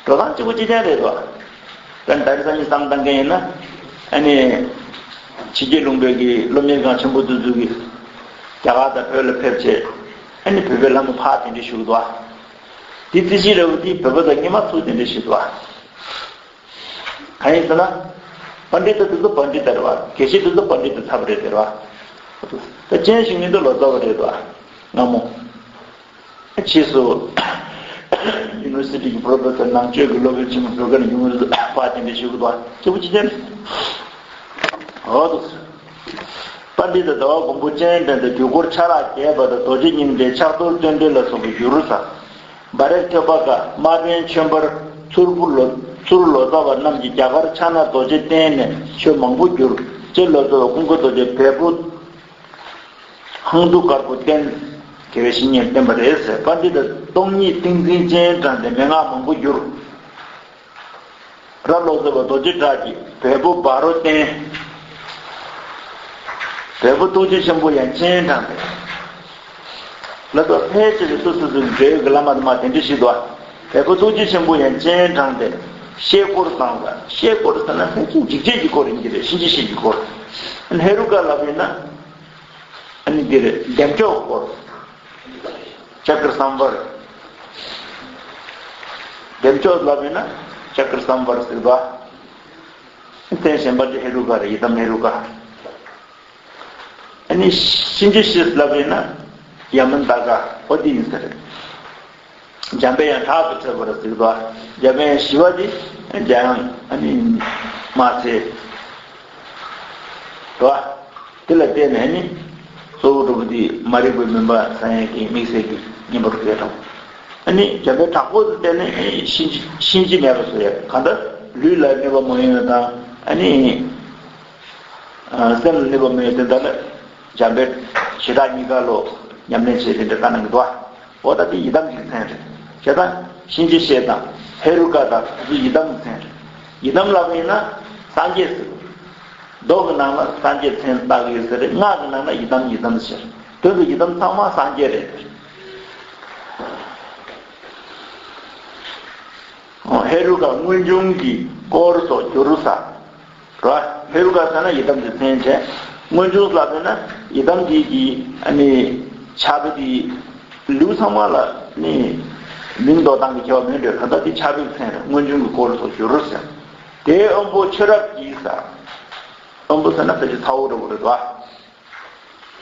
འགྲོ་སྟངས་གཅིག་པ་གཅིག་རྐྱང་རེད་དོ། དཔེར་ན་ད་རེས་སང་ཉིན་བསམ་བཏང་མཁན་ཡིན་ན། ཨ་ནི། ཕྱི་རྒྱལ་ལུང་པའི་གི་སློབ་གཉེར་ཁང་ཆེན་པོ་ཏོག་ཙམ་གྱིས་རྒྱ་གར་དང་བོད་ལ་ཕེབས་བྱས། ཨ་ནི་བོད་པའི་བླ་མ་ཕར་གདན་འདྲེན་ཞུ་གི་འདུག་ཨ། དེ་རྩིས་གཞི་རེད་བ། དེ་བོད་པ་ཚོ་སྔོན་མ་ཚུར་གདན་འདྲེན་ཞུས་འདུག་ཨ། གང་ཡིན་ཟེར་ན། པཎྜི་ཏ་དེ་ཚོ་པཎྜི་ཏ་རེད་བ། དགེ་བཤེས་དེ་ཚོ་པཎྜི་ཏ་ཚར་བ་རེད་ཟེར་བ། ད་སྤྱན་ཞུ་མཁན་དེ་ལོ་ཙཱ་བ་རེད་དོ། སྔ་མོ། ཕྱིས་སུ་ཡུ་ནི་ཝར་སི་ཊི་གི་པོ་རོ་ཕེ་སར་ནང་ཆོས་ཀྱི་སློབ་དཔོན་ཆེན་མོ་བོད་ཁ་ནས་ཡོང་གི་འདུག་ཕར་གདན་འདྲེན་ཞུ་གི་འདུག་བ། སྐྱེས་བུ་གཅིག་ཅན། འོ་འདུག་པཎྜི་ཏ་ཟླ་བ་མགོན་པོ་སྤྱན་དྲངས་ཏེ་དུས་འཁོར་ཆ་ལག་རྒྱས་པ་དང་རྡོ་རྗེ་སྙིང་འགྲེལ་ཕྱག་རྡོར་བསྟོད་འགྲེལ་ལ་སོགས་པ་བསྒྱུར་ཟེར། སྦ་རེག་ཐོད་པ་ཀ། དམར་པན་ཆོས་འབར། མཚུར་ཕུ་ལོ། མཚུར་ལོ་ཙཱ་བ་རྣམས་ཀྱིས་རྒྱ་གར་ཕྱག་ན་རྡོ་རྗེ་གདན་ནས་ཆོས་མང་པོ་བསྒྱུར། སྤྱིར་ལོ་ཙཱ་བ་ཀུན་དགའ་རྡོ་རྗེ་བལ་པོ་ཧང་ཏུ་དཀར་པོ་བསྟེན། དགེ་བའི་བཤེས་གཉེན་བསྟེན་པ་རེད་ཟེར། པཎྜི་ཏ་སྟོང་ཉིད་ཏིང་འཛིན་སྤྱན་དྲངས་ཏེ་མན་ངག་མང་པོ་བསྒྱུར། རབ་ལོ་ཙཱ་བ་རྡོ་རྗེ་གྲགས་ཀྱིས་བལ་པོ་འབའ་རོ་བསྟེན། བལ་པོ་ཐུགས་རྗེ་ཆེན་པོ་ཡང་སྤྱན་དྲངས་ཏེ། ལ་དྭགས་ཕལ་ཆེར་སོ་སོ་སོའི་འབྲེལ་ཡོད་ཀྱི་བླ་མ་དང་མ་དེ་འདྲ་ཞིག་འདུག་བལ་པོ་ཐུགས་རྗེ་ཆེན་པོ་ཡང་སྤྱན་དྲངས་ཏེ་བཤད་སྐོར་བཏང་ཟེར། བཤད་སྐོར་ཟེར་ན་ཕལ་ཆེར་འཇིགས་བྱེད་ཀྱི་སྐོར་ཡིན་གྱི་རེད། གཤིན་རྗེ་གཤེད་ཀྱི་སྐོར། ཧེ་རུ་ཀ་ལབ་ཡིན་ན། ཨ་ནི་འདིར་བདེ་མཆོག་སྐོར། ཅཀྲ་སམ་བར། བདེ་མཆོག་ལབ་ཡིན་ན་ཅཀྲ་སམ་བར་ཟེར་བ། མཚན་གཞན་པ་དེ་ཧེ་རུ་ཀ་རེད། ཡི་དམ་ཧེ་རུ་ཀ། ཨ་ནི་གཤིན་རྗེ་གཤེད་ལབ་ཡིན་ན་ཡ་མ་ད་ག། འོ་དེ་ཡིན་ས་རེད། འཇམ་པའི་དབྱངས་དྲག་ཏུ་ཁྲོས་པར་གཟིགས་པ། འཇམ་པའི་དབྱངས་ཞི་བ་འདི་འཇམ་དབྱངས་ཨ་ནི་མ་ཚེ་རེད་བ། དེ་ལ་བརྟེན་ནས་ཨ་ནི་གཙོ་བོ་གྲུབ་པ་འདི་མ་རིག་པའི་མུན་པ་སངས་ཡས་ཀྱི་དམིགས་བསལ་གྱི་གཉེན་པོར་གྱུར་ཡོད་དོ། ཨ་ནི་འཇམ་པའི་དྲག་པོ་དེ་བརྟེན་ནས་ཨ་ནི་གཤིན་རྗེ་གཤིན་རྗེ་མེད་པ་བཟོ་ཡ། གང་ལྟར་ལུས་ལ་གནོད་པ་མ་ཡོང་ཡ་དང་ཨ་ནི་སེམས་ལ་གནོད་པ་མ་ཡོང་ཡ་དེ་འདྲ་ལ་འཇམ་པའི་བྱེ་བྲག་གཉིས་ཀ་ལོ་ཉམས་ལེན་བྱས་དེ་འདྲ་བཀའ་གནང་གི་འདུག་བ། འོ་ད་དེ་ཡི་དམ་གྱི་མཚན་རེད། བྱས་ཙང་གཤིན་རྗེ་གཤེད་དང་ཧེ་རུ་ཀ་དང་དེ་ཚོ་ཡི་དམ་གྱི་མཚན་རེད། ཡི་དམ་ལབ་པ་ཡིན་ན་སངས་རྒྱས་ཟེར། མདོ་གི་ནང་ལ་སངས་རྒྱས་མཚན་བཏགས་ཡོད་ཟེར་རེད། སྔགས་ཀྱི་ནང་ལ་ཡི་དམ་ཡི་དམ་ཟེར། དོན་དུ་ཡི་དམ་ཚང་མ་སངས་རྒྱས་རེད། ཧེ་རུ་ཀ་སྔོན་བྱུང་གི་དཀོར་སོགས་གྱུར་ས། རེད་བ། ཧེ་རུ་ཀ་ཟེར་ན་ཡི་དམ་གྱི་མཚན་བྱས། སྔོན་བྱུང་ལབ་ན་ཡི་དམ་འདི་གི་ཨ་ནི་ཕྱག་དཔེ་དེ་ལེའུ་ཚང་མ་ལ་ནི་མིང་འདོགས་སྟངས་ཀྱི་ཁྱད་པར་མེད་འགྲོ། ད་ལྟ་དེ་ཕྱག་དཔེའི་མཚན་རེད། སྔོན་བྱུང་གི་དཀོར་སོགས་གྱུར་ཟེར། དེའི་དབོན་པོ་ཆོས་རབ་ཀྱིས་ཟེར། དབོན་པོ་ཟེར་ན་ཕལ་ཆེར་ཚ་བོ་འདྲ་བོ་རེད་བ།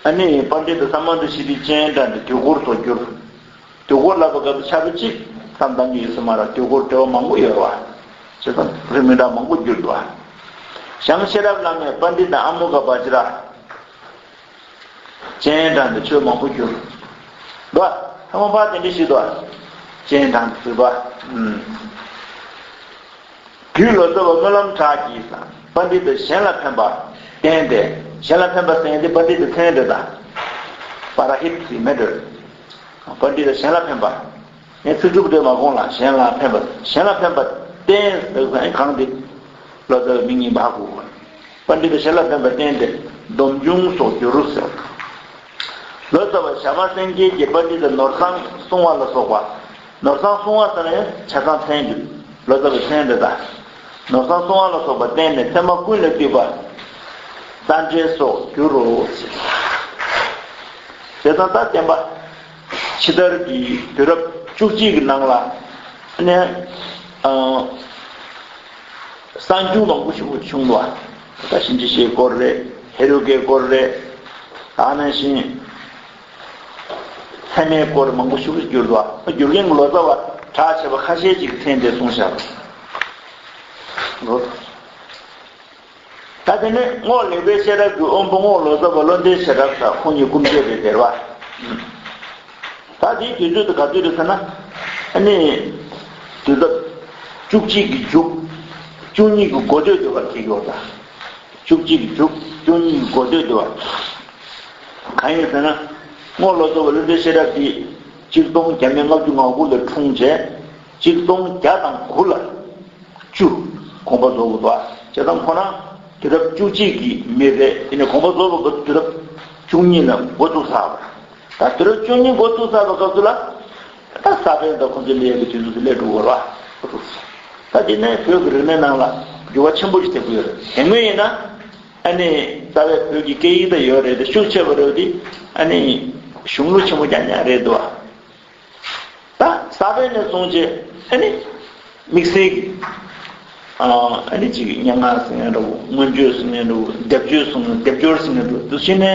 ཨ་ནི་པཎྜི་ཏ་ས་མནྟ་ཤྲཱི་སྤྱན་དྲངས་ཏེ་དུས་འཁོར་སོགས་བསྒྱུར། དུས་འཁོར་ལབ་པའི་སྐབས་སུ་ཕྱག་དཔེ་གཅིག་བསམ་བཏང་གི་ཡོད་ས་མ་རེད། དུས་འཁོར་འགྲེལ་པ་མང་པོ་ཡོད་རེད་བ། བྱས་ཙང་རིགས་མི་འདྲ་མང་པོ་བསྒྱུར་འདུག་བ། བྱང་ཤེས་རབ་བླ་མས་པཎྜི་ཏ་ཨ་མོ་གྷ་བཛྲ་སྤྱན་དྲངས་ཏེ་ཆོས་མང་པོ་བསྒྱུར་འདུག་བ། ཐ་མ་པ་དེ་འདྲ་ཞིག་འདུག་བ། སྤྱན་དྲངས་ཏེ་ཟེར་བ། ཨུམ། རྒྱུད་ལོ་ཙཱ་བ་སྨོན་ལམ་གྲགས་ཀྱིས་པཎྜི་ཏ་གཞན་ལ་ཕན་པ་བསྟན་ཏེ། གཞན་ལ་ཕན་པ་ཟེར་ཡས་དེ་པཎྜི་ཏ་མཚན་རེད་ད། པ་ར་ཧི་ཏ་ཟེར་མེད་འགྲོ། པཎྜི་ཏ་གཞན་ལ་ཕན་པ། ངས་ཚིག་གྲུབ་འགྲོས་མ་དགོངས་ལ། གཞན་ལ་ཕན་པ། གཞན་ལ་ཕན་པ་བསྟན་ཟེར་བ་ཡང་གང་དེ་ལོ་ཙཱ་བའི་མིང་ཡིན་པ་ཧ་གོ་དགོས། པཎྜི་ཏ་གཞན་ལ་ཕན་པ་བསྟན་ཏེ་སྡོམ་འབྱུང་སོགས་བསྒྱུར་ཟེར། ལོ་ཙཱ་བ་ཞྭ་དམར་སེང་གེ་གིས་པཎྜི་ཏ་ནོར་བཟང་སྲུང་བ་ལ་སོགས་པ། ནོར་བཟང་སྲུང་བ་ཟེར་ན་ཡང་ཆ་ཚང་མཚན་གྱི་ལོ་ཙཱ་བའི་མཚན་རེད་ད། ནོར་བཟང་སྲུང་བ་ལ་སོགས་པ་བསྟན་ནས་ཚད་མ་ཀུན་ལས་བཏུས་པ། རྩ་འགྲེལ་སོགས་བསྒྱུར་རོ་ཞེས། བྱས་ཙང་ད་བསྟན་པ་ཕྱི་དར་གྱི་དུས་རབས་བཅུ་གཅིག་གི་ནང་ལ་ནས་ཨ། གསར་འགྱུར་མང་པོ་ཞིག་བྱུང་འདུག་བ། ད་གཤིན་རྗེ་གཤེད་སྐོར་རེད། ཧེ་རུ་ཀའི་སྐོར་རེད། ད་ནང་བཞིན་ཚད་མའི་སྐོར་མང་པོ་ཞིག་བསྒྱུར་འདུག་བ། བསྒྱུར་མཁན་གྱི་ལོ་ཙཱ་བ་གྲགས་ཆེ་བ་ཁ་ཤས་ཅིག་གི་མཚན་དེ་གསུངས་བཞག་པ་རེད། ད་དེ་ནས་རྔོག་ལེགས་པའི་ཤེས་རབ་ཀྱི་དབོན་པོ་རྔོག་ལོ་ཙཱ་བ་བློ་ལྡན་ཤེས་རབ་ཟེར། ཁོང་གཉིས་སྐུ་མཆེད་རེད་ཟེར་བ། ད་དེའི་དུས་ཚོད་དེ་ག་དུས་རེད་ཟེར་ན། ཨ་ནི། དུས་རབས་བཅུ་གཅིག་གི་མཇུག་བཅུ་གཉིས་ཀྱི་འགོ་སྟོད་དུ་བར་འཁེལ་གྱི་ཡོད་ད། བཅུ་གཅིག་གི་མཇུག་བཅུ་གཉིས་ཀྱི་འགོ་སྟོད་དུ་བར། གང་ཡིན་ཟེར་ན། རྔོག་ལོ་ཙཱ་བ་བློ་ལྡན་ཤེས་རབ་དེ་གཅིག་སྟོང་བརྒྱ་མེད་ལྔ་བཅུ་ང་དགུ་ལ་འཁྲུངས་རྗེས་གཅིག་སྟོང་བརྒྱ་དང་དགུ་ལ་བཅུ། དགོངས་པ་རྫོགས་འདུག་བ། བྱས་ཙང་ཁོ་རང་དུས་རབས་བཅུ་གཅིག་གི་མི་རེད། ཡིན་ནའི་དགོངས་པ་རྫོགས་པའི་སྐབས་དུས་རབས་བཅུ་གཉིས་ལ་འགོ་བཙུགས་ཚར་བ་རེད། ད་དུས་རབས་བཅུ་གཉིས་འགོ་བཙུགས་ཚར་བའི་སྐབས་སུ་ལ། ད་ས་པཎ་དང་ཁོང་ཚོའི་ལས་ཀྱི་དུས་ཚོད་དེ་སླེབས་འགྲོ་གི་རེད་བ། འགོ་བཙུགས་ཚར། ད་དེ་ནས་བོད་ཀྱི་རིག་གནས་ནང་ལ་འགྱུར་བ་ཆེན་པོ་ཞིག་ཐེབས་ཀྱི་ཡོད་རེད། དེ་སྔོན་ཡིན་ན་ཨ་ནི་རྩ་བའི་བོད་ཀྱི་སྐད་ཡིག་ད་ཡོད་རེད་དེ། ཤུགས་ཆེ་བ་རེད་དེ། ཨ་ནི་གཞུང་ལུགས་ཆེན་པོ་རྐྱང་རྐྱང་རེད་འདུག་བ། ད་ས་པཎ་ནས་བཟུང་བྱས་ཨ་ནི་དམིགས་བསལ་གྱི་ཨ་ནི་ཅིག་སྙན་ངག་ཟེར་མཁན་འདྲ་བོ། མངོན་བརྗོད་ཟེར་མཁན་འདྲ་བོ། སྡེབ་སྦྱོར་ཟེར་མཁན་འདྲ་བོ། སྡེབ་སྦྱོར་ཟེར་མཁན་འདྲ་བོ། དེ་གཞི་ནས་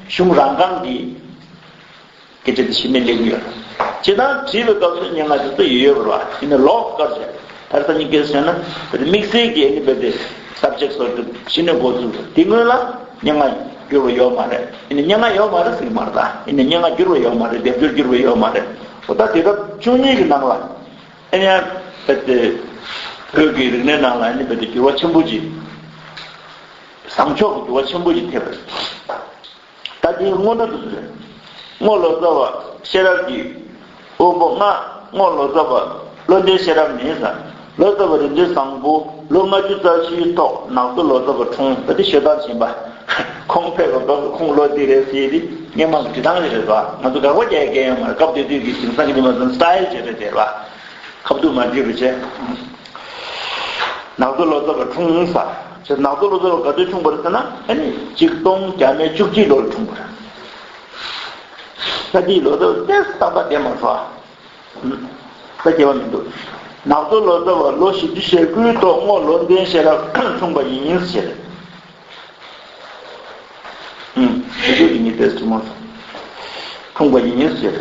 གཞུང་རང་རྐང་གི་སྐད་ཆ་དེ་གཞི་ནས་སླེབས་ཀྱི་ཡོད། སྤྱིར་བཏང་བྲིས་པའི་སྐབས་སུ་སྙན་ངག་དེ་ཚོ་ཡོད་ཡོད་པ་རེད་བ། ཡིན་ནའི་ལོགས་སུ་བཀར་བྱས། ད་ལྟ་སྙིང་སྐད་ཟེར་ན་དེ་དམིགས་བསལ་གྱི་ཨ་ནི་བོད་དེ་སབ་ཇེག་སོགས་དེ་གཞི་ནས་འགོ་བཙུགས། དེ་སྔོན་ལ་སྙན་ངག་བསྒྱུར་བ་ཡོད་མ་རེད། ཡིན་ནའི་སྙན་ངག་ཡོད་མ་རེད་ཟེར་གྱི་མ་རེད་ད། ཡིན་ནའི་སྙན་ངག་བསྒྱུར་བ་ཡོད་མ་རེད། སྡེབ་སྦྱོར་བསྒྱུར་བ་ཡོད་མ་རེད། འོ་ད་དུས་རབས་བཅུ་གཉིས་ཀྱི་ནང་ལ་ཨ་ནི་ཡང་བོད་དེ་བོད་ཀྱི་རིག་གནས་ནང་ལ་ཨ་ནི་བོད་དེ་འགྱུར་བ་ཆེན་པོ་ཅིག་བཟང་ཕྱོགས་ཀྱི་འགྱུར་བ་ཆེན་པོ་ཅིག་ཐེབས་པ་རེད། ད་དེའི་སྔོན་འགྲོ་དེ་ཚོ་རེད། རྔོག་ལོ་ཙཱ་བ་ཤེས་རབ་ཀྱི་དབོན་པོ་ལྔ། རྔོག་ལོ་ཙཱ་བ་བློ་ལྡན་ཤེས་རབ་ནས་ཟེར། ལོ་ཙཱ་བ་རིག་འཛིན་བཟང་པོ་ལོ་ལྔ་བཅུ་རྩ་བཞིའི་ཐོག་ནག་རྫི་ལོ་ཙཱ་བ་འཁྲུངས། ད་དེ་ཤོད་སྟངས་ཕྱིན་པ། ཁོང་ཕེབས་པའི་སྐབས་སུ་ཁོང་ལོ་འདི་རེད་ཟེར་དེ་སྔོན་མ་གི་འབྲི་སྟངས་ཅིག་རེད་དོ། ང་ཚོ་དགག་པ་རྒྱག་ཡ་གང་ཡང་མ་རེད། སྐབས་དེ་དུས་ཀྱི་དེང་སང་གི་ནི་མ་ཚོ་སི་ཊའིལ་ཅིག་རེད་དེ་རེད་བ། ཁ་བསྡུར་མ་བྱས་པ་བྱས། ནག་རྫི་ལོ་ཙཱ་བ་འཁྲུངས་ས། བྱས་ནག་རྫི་ལོ་ཙཱ་བ་ག་དུས་འཁྲུངས་པ་རེད་ཟེར་ན། ཨ་ནི་གཅིག་སྟོང་བརྒྱ་མེད་བཅུ་གཅིག་ལོར་འཁྲུངས་པ་རེད། ས་དེའི་ལོ་ཙཱ་བ་ཏོག་ཙམ་རྟག་པར་བསྡད་མ་སོང་ཨ། ས་སྐྱེ་བ་མི་འདུག་ནག་རྫི་ལོ་ཙཱ་བ་ལོ་བཞི་བཅུ་ཞེ་དགུའི་ཐོག་རྔོག་ལོ་ལྡན་ཤེས་རབ་འཁྲུངས་པ་ཡིན་ཟེར། ཨུམ། བཞི་བཅུ་ཞེ་གཉིས་ཏོག་ཙམ་འཁྲུངས་པ་ཡིན་ཟེར།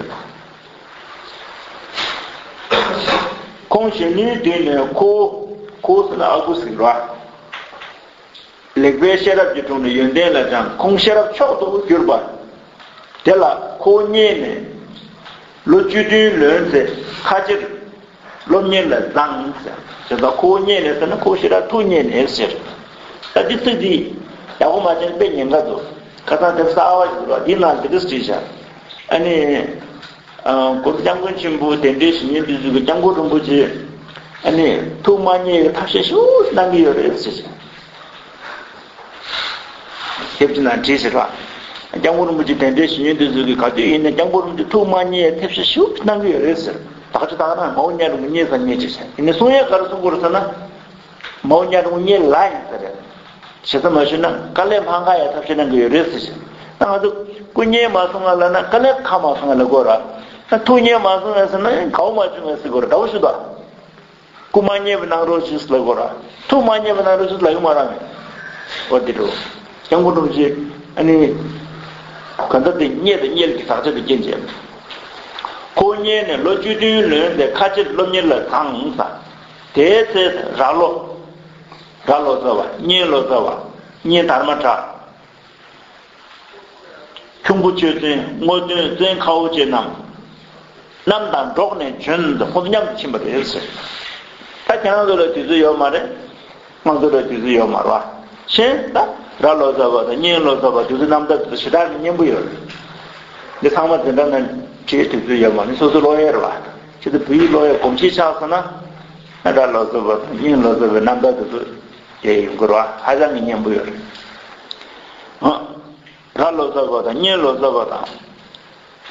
ཁོང་གཞོན་ནུའི་དུས་ནས་ཁོ། ཁོ་ཟེར་ན་ཨ་ཁུ་ཟེར་བ། ལེགས་པའི་ཤེས་རབ་ཀྱི་དྲུང་ནས་ཡོན་ཏན་ལ་སྦྱངས། ཁོང་ཤེས་རབ་མཆོག་ཏུ་གྱུར་པ། དེ་ལ་ཁོ་བོ་མཉེས་ནས་ལོ་བཅུ་བདུན་ལོན་ཚེ་ཁ་ཆེར་སློབ་གཉེར་ལ་བརྫངས་ཟེར། བྱས་ཙང་ཁོ་བོ་མཉེས་ནས་ཟེར་ན་ཁོ་བོ་ཤེས་རབ་ཐུགས་མཉེས་ནས་ཟེར། ད་འདི་ཚིག་འདི་ཡག་པོ་མ་བྱས་ན་དཔེ་ཉེན་ཁ་འདུག་ཁ་སང་དེབ་གསར་བ་ཞིག་འདུག་འདིའི་ནང་འདི་འདྲ་བྲིས་བཞག་ཨ་ནི། ཨ། གོང་དུ་སྐྱབས་མགོན་ཆེན་པོ་གདན་འདྲེན་ཞུ་མཁན་དེ་ཚོ་གིས་སྐྱབས་མགོན་རིན་པོ་ཆེ་ཨ་ནི་ཐུགས་མ་མཉེས་པའི་ཐབས་ཤེས་ཞེ་པོ་གནང་གི་ཡོད་རེད་ཟེར། དེབ་ཅིག་ནང་བྲིས་ཟེར་བ། སྐྱབས་མགོན་རིན་པོ་ཆེ་གདན་འདྲེན་ཞུ་མཁན་དེ་ཚོ་གིས་ག་དུས་ཡིན་ན་སྐྱབས་མགོན་རིན་པོ་ཆེ་ཐུགས་མ་མཉེས་པའི་ཐབས་ཤེས་ཞེ་པོ་གནང་གི་ཡོད་རེད་ཟེར། ད་ག་ཅི་ད་ག་ན་མའོ་མཉེས་རུང་མཉེས་ས་མཉེས་ཅིག་ཟེར། ཡིན་ནའི་གསུང་ཡས་ག་རེ་གསུང་དགོས་རེད་ཟེར་ན། མའོ་མཉེས་རུང་མཉེས་ལ་ཡིན་ཟེར་རེད། ཞེ་ས་མ་ཞུས་ན་དཀའ་ལས་མ་ཁག་ཡ་ཐབས་ཤེས་གནང་གི་ཡོད་རེད་ཟེར་ཞིང་། ད་ང་ཚོ་སྐུ་མཉེས་མ་སོང་ང་ལབ་ན་དཀའ་ལས་ཁག་མ་སོང་ང་ལབ་དགོས་ར། ད་ཐུགས་མཉེས་མ་སོང་ང་ཟེར་ན་དགའ་བོ་མ་བྱུང་ང་ཟེར་དགོས་ར། དགའ་བོ་ཞུ་ད། སྐུ་མ་མཉེས་པ་གནང་རོགས་ཞུ་ལབ་དགོས་ར། ཐུགས་མ་མཉེས་པ་གནང་རོགས་ཞུ་ལབ་ཡོད་མ་ར་མེད། འོ་དེ་འགྲོ། སྐྱབས་མགོན་རིན་པོ་ཆེ་ཨ་ནི་གང་ལྟར་དེ་མཉེས་དང་མཉེས་ཀྱི་དག་ཆ་དེ་རྐྱེན་བྱས། ཁོ་མཉེས་ནས་ལོ་བཅུ་བདུན་ལོན་ཏེ་ཁ་ཆེར་སློབ་གཉེར་ལ་བརྫངས་ས། དེའི་ཚེ་ར་ལོ། ར་ལོ་ཙཱ་བ། གཉན་ལོ་ཙཱ་བ། གཉན་དྷརྨ་ཊ། ཁྱུང་པོ་ཆོས་བཙུན། རྔོག་སྟོན། བཙན་ཁ་བོ་ཆེ་རྣམས། རྣམས་དང་འགྲོགས་ནས་བྱོན་ཏེ་ཁོང་ཚོ་མཉམ་དུ་ཕྱིན་པ་རེད་ཟེར། ད་ཁྱེད་རང་ཚོ་ལ་དུས་ཚོད་ཡོད་མ་རེད། ང་ཚོ་ལ་དུས་ཚོད་ཡོད་མ་རེད་བ། གཞན་ད་ར་ལོ་ཙཱ་བ་དང་གཉན་ལོ་ཙཱ་བ་དུས་ཚོད་རྣམ་ཐར་དེ་ཚོ་ཞེ་དྲག་གི་སྙན་པོ་ཡོད་རེད། འདི་ཚང་མ་འཛིན་གྲྭ་ནང་བྲིས་དུས་ཚོད་ཡོད་མ་རེད། སོ་སོ་ཀློག་ཡས་རེད་བ། ཁྱེད་ཚོ་བོད་ཡིག་ཀློག་ཡས་གོམས་གཤིས་ཆགས་སོང་ན། ར་ལོ་ཙཱ་བ་དང་གཉན་ལོ་ཙཱ་བའི་རྣམ་ཐར་དེ་ཚོ་དེ་ཡོང་གི་རེད་བ། ཧ་ཅང་གི་སྙན་པོ་ཡོད་རེད། ཨ། ར་ལོ་ཙཱ་བ་དང་གཉན་ལོ་ཙཱ་བ་དང་།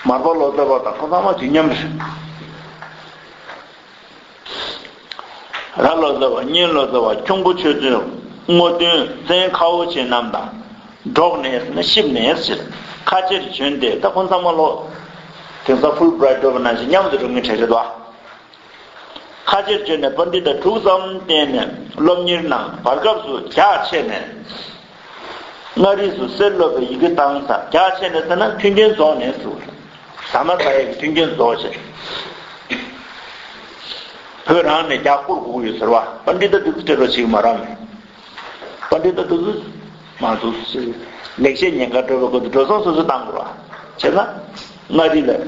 མར་པ་ལོ་ཙཱ་བ་དང་ཁོ་ཚང་མ་དུས་མཉམ་རེད། ར་ལོ་ཙཱ་བ། གཉན་ལོ་ཙཱ་བ། ཁྱུང་པོ་ཆོས་བཙུན། རྔོག་སྟོན། བཙན་ཁ་བོ་ཆེ་རྣམས་དང་འགྲོགས་ནས་ཟེར་ན་གཤིབས་ནས་ཟེར། ཁ་ཆེར་བྱོན་ཏེ། ད་ཁོང་ཚང་མ་ལོ། དེང་སང་ཕུལ་བྷི་རའེ་ཊི་འགྲོ་བ་ནང་བཞིན་མཉམ་དུ་འགྲོ་མཁན་གྲས་རེད་དོ། ཁ་ཆེར་བྱོན་ནས་པཎྜི་ཏ་དྲུག་ཙམ་བསྟེན་ནས་སློབ་གཉེར་གནང་། བར་སྐབས་སུ་རྒྱགས་ཆེ་ནས། མངའ་རིས་སུ་གསེར་སློབ་པའི་ཡི་གེ་བཏང་ས། རྒྱགས་ཆེ་ནས་ཟེར་ན་མཐུན་རྐྱེན་རྫོགས་ནས་ཟེར། ཟ་མ་ཟ་ཡས་ཀྱི་མཐུན་རྐྱེན་རྫོགས་བྱས། བོད་རང་ནས་རྒྱགས་བསྐུར་དགོས་ཀྱི་ཡོད་ཟེར་བ། པཎྜི་ཏ་འདི་ཚོ་སྤྲད་རོགས་བྱེད་ཀྱི་མ་རེད་མེད། པཎྜི་ཏ་འདི་ཚོ་མ་འདུག་ཟེར། ལེགས་བཤད་ཉེན་ཁར་འགྲོ་བའི་སྐབས་སུ་འགྲོ་སོང་སོ་སོས་བཏང་དགོས་རེད་བ། བྱས་ན། མངའ་རིས་ལ།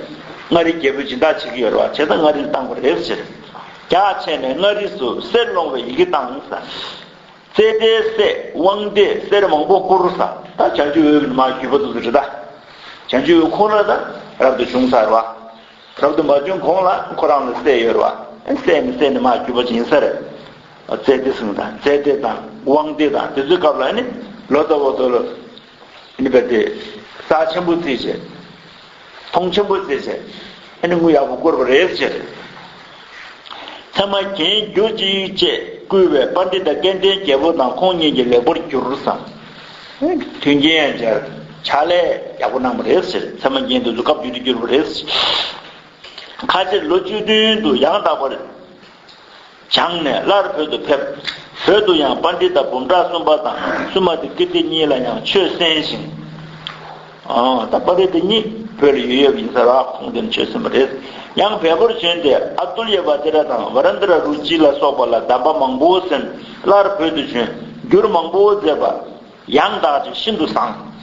མངའ་རིས་རྒྱལ་པོས་སྦྱིན་བདག་བྱེད་ཀྱི་ཡོད་རེད་བ། བྱས་ཙང་མངའ་རིས་ལ་བཏང་དགོས་རེད་ཟེར། རྒྱགས་ཆེ་ནས་མངའ་རིས་སུ་གསེར་སློང་བའི་ཡི་གེ་བཏང་ས། ཙནྡན་སྲས་དབང་ལྡན་གསེར་མང་པོ་བསྐུར་ས། ད་བྱང་ཆུབ་འོད་ཀྱི་མར་བརྒྱུད་པ་དེ་ཚོ་རེད་ད། བྱང་ཆུབ་འོད་ཁོ་ན་ད་རབ་ཏུ་བྱུང་ས་རེད་བ། རབ་ཏུ་མ་བྱུང་གོང་ལ་ཁོ་རང་ལ་སྲས་ཡོད་རེད་བ། སྲས་ནས་སྲས་ནས་མར་བརྒྱུད་པ་ཅིག་ཡིན་ས་རེད། ཙནྡན་སྲས་དང་ཙནྡན་དང་དབང་ལྡན་དང་དེ་ཚོའི་སྐབས་ལ་ནི་ལོ་ཙཱ་བ་ཚོ་ལ། ཨ་ནི་རྦད་དེ་རྩ་ཆེན་པོ་བརྩིས་བྱས། མཐོང་ཆེན་པོ་བརྩིས་བྱས། ཨ་ནི་དངུལ་ཡག་པོ་བསྐུར་བ་རེད་ཟེར། ཚད་མ་རྒྱན་གྱུར་ཅིག་ཅེས་བསྐུལ་བས་པཎྜི་ཏ་སྐལ་ལྡན་རྒྱལ་པོ་དང་ཁོང་གཉིས་ཀྱིས་ལེགས་པར་བསྒྱུར་ཟེར། མཐུན་རྐྱེན་ཡང་སྦྱར། ཕྱག་ལས་ཡག་པོ་གནང་བ་རེད་ཟེར། ཚད་མ་རྒྱན་དེ་ཚོ་སྐབས་བརྒྱུད་དུ་བསྒྱུར་བ་རེད་ཟེར། ཁ་ཆེར་ལོ་བཅུ་བདུན་དུ་ཡང་དག་པར་སྦྱངས་ནས་སླར་བོད་དུ་ཕེབས། བོད་དུ་ཡང་པཎྜི་ཏ་འབུམ་ཕྲག་གསུམ་པ་དང་སུ་མ་ཏི་ཀིརྟི་གཉིས་ལ་ཡང་ཆོས་གསན་ཞིང་། ཨ། ད་པཎྜི་ཏ་གཉིས་བོད་ལ་ཡོད་ཡོད་ཡིན་ས་རེད། ཁོང་དེར་ཆོས་གསན་པ་རེད། ཡང་བལ་པོར་བྱོན་ཏེ་ཨ་ཏུལ་ཡ་བ་ཏི་ར་དང་ཝ་རན་ཏི་ར་རུ་ཅི་ལ་སོགས་པ་ལ་གདམས་པ་མང་པོ་གསན། སླར་བོད་དུ་བྱོན། བསྒྱུར་མང་པོ་མཛད་པ། ཡང་དག་ཅིང་ཤིན་ཏུ་བཟང་།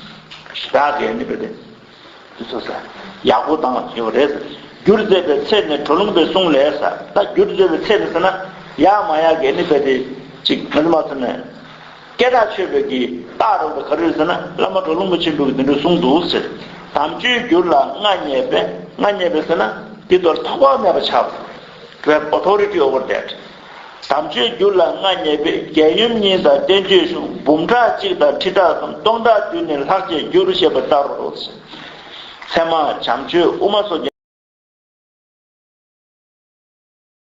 ཞེ་དྲག་གི་ནི་བོད་དེ། དེ་ཚོ་ས་ཡག་པོ་བཏང་ཡོད་རེད། བསྒྱུར་མཛད་པའི་ཚེ་ནི་གྲོ་ལུང་པའི་གསུང་ལས་ས། ད་བསྒྱུར་མཛད་པའི་ཚེ་ནི་ཟེར་ན་ཡག་མ་ཡག་གི་ནི་བོད་དེ་ཅིག་ང་ཚོ་མ་ཚོ་ནས་སྐད་གྲགས་ཆོད་པའི་གི་རྟགས་རུ་ག་རེ་རེད་ཟེར་ན་བླ་མ་གྲོ་ལུང་པ་ཆེན་པོས་འདི་འདྲ་གསུངས་འདུག་ཟེར། དམ་ཆོས་བསྒྱུར་ལ་མངའ་བརྙེས་པས། མངའ་བརྙེས་པས་ཟེར་ན་དེ་ལྟར་ཐོགས་པ་མེད་པ་ཆགས། To have authority over that. དམ་ཆོས་བསྒྱུར་ལ་མངའ་བརྙེས་པས། རྒྱལ་ཡུམ་གཉིས་དང་བསྟན་བཅོས་གཞུང་འབུམ་ཕྲག་གཅིག་དང་ཁྲི་ཕྲག་གསུམ་སྟོང་ཕྲག་བསྡུས་ནས་ལྷག་བཅས་བསྒྱུར་ཞེས་པ་ལྟར་རོ། ཚད་མ་བྱམས་ཆོས་དབུ་མ་སོགས་ཀྱི།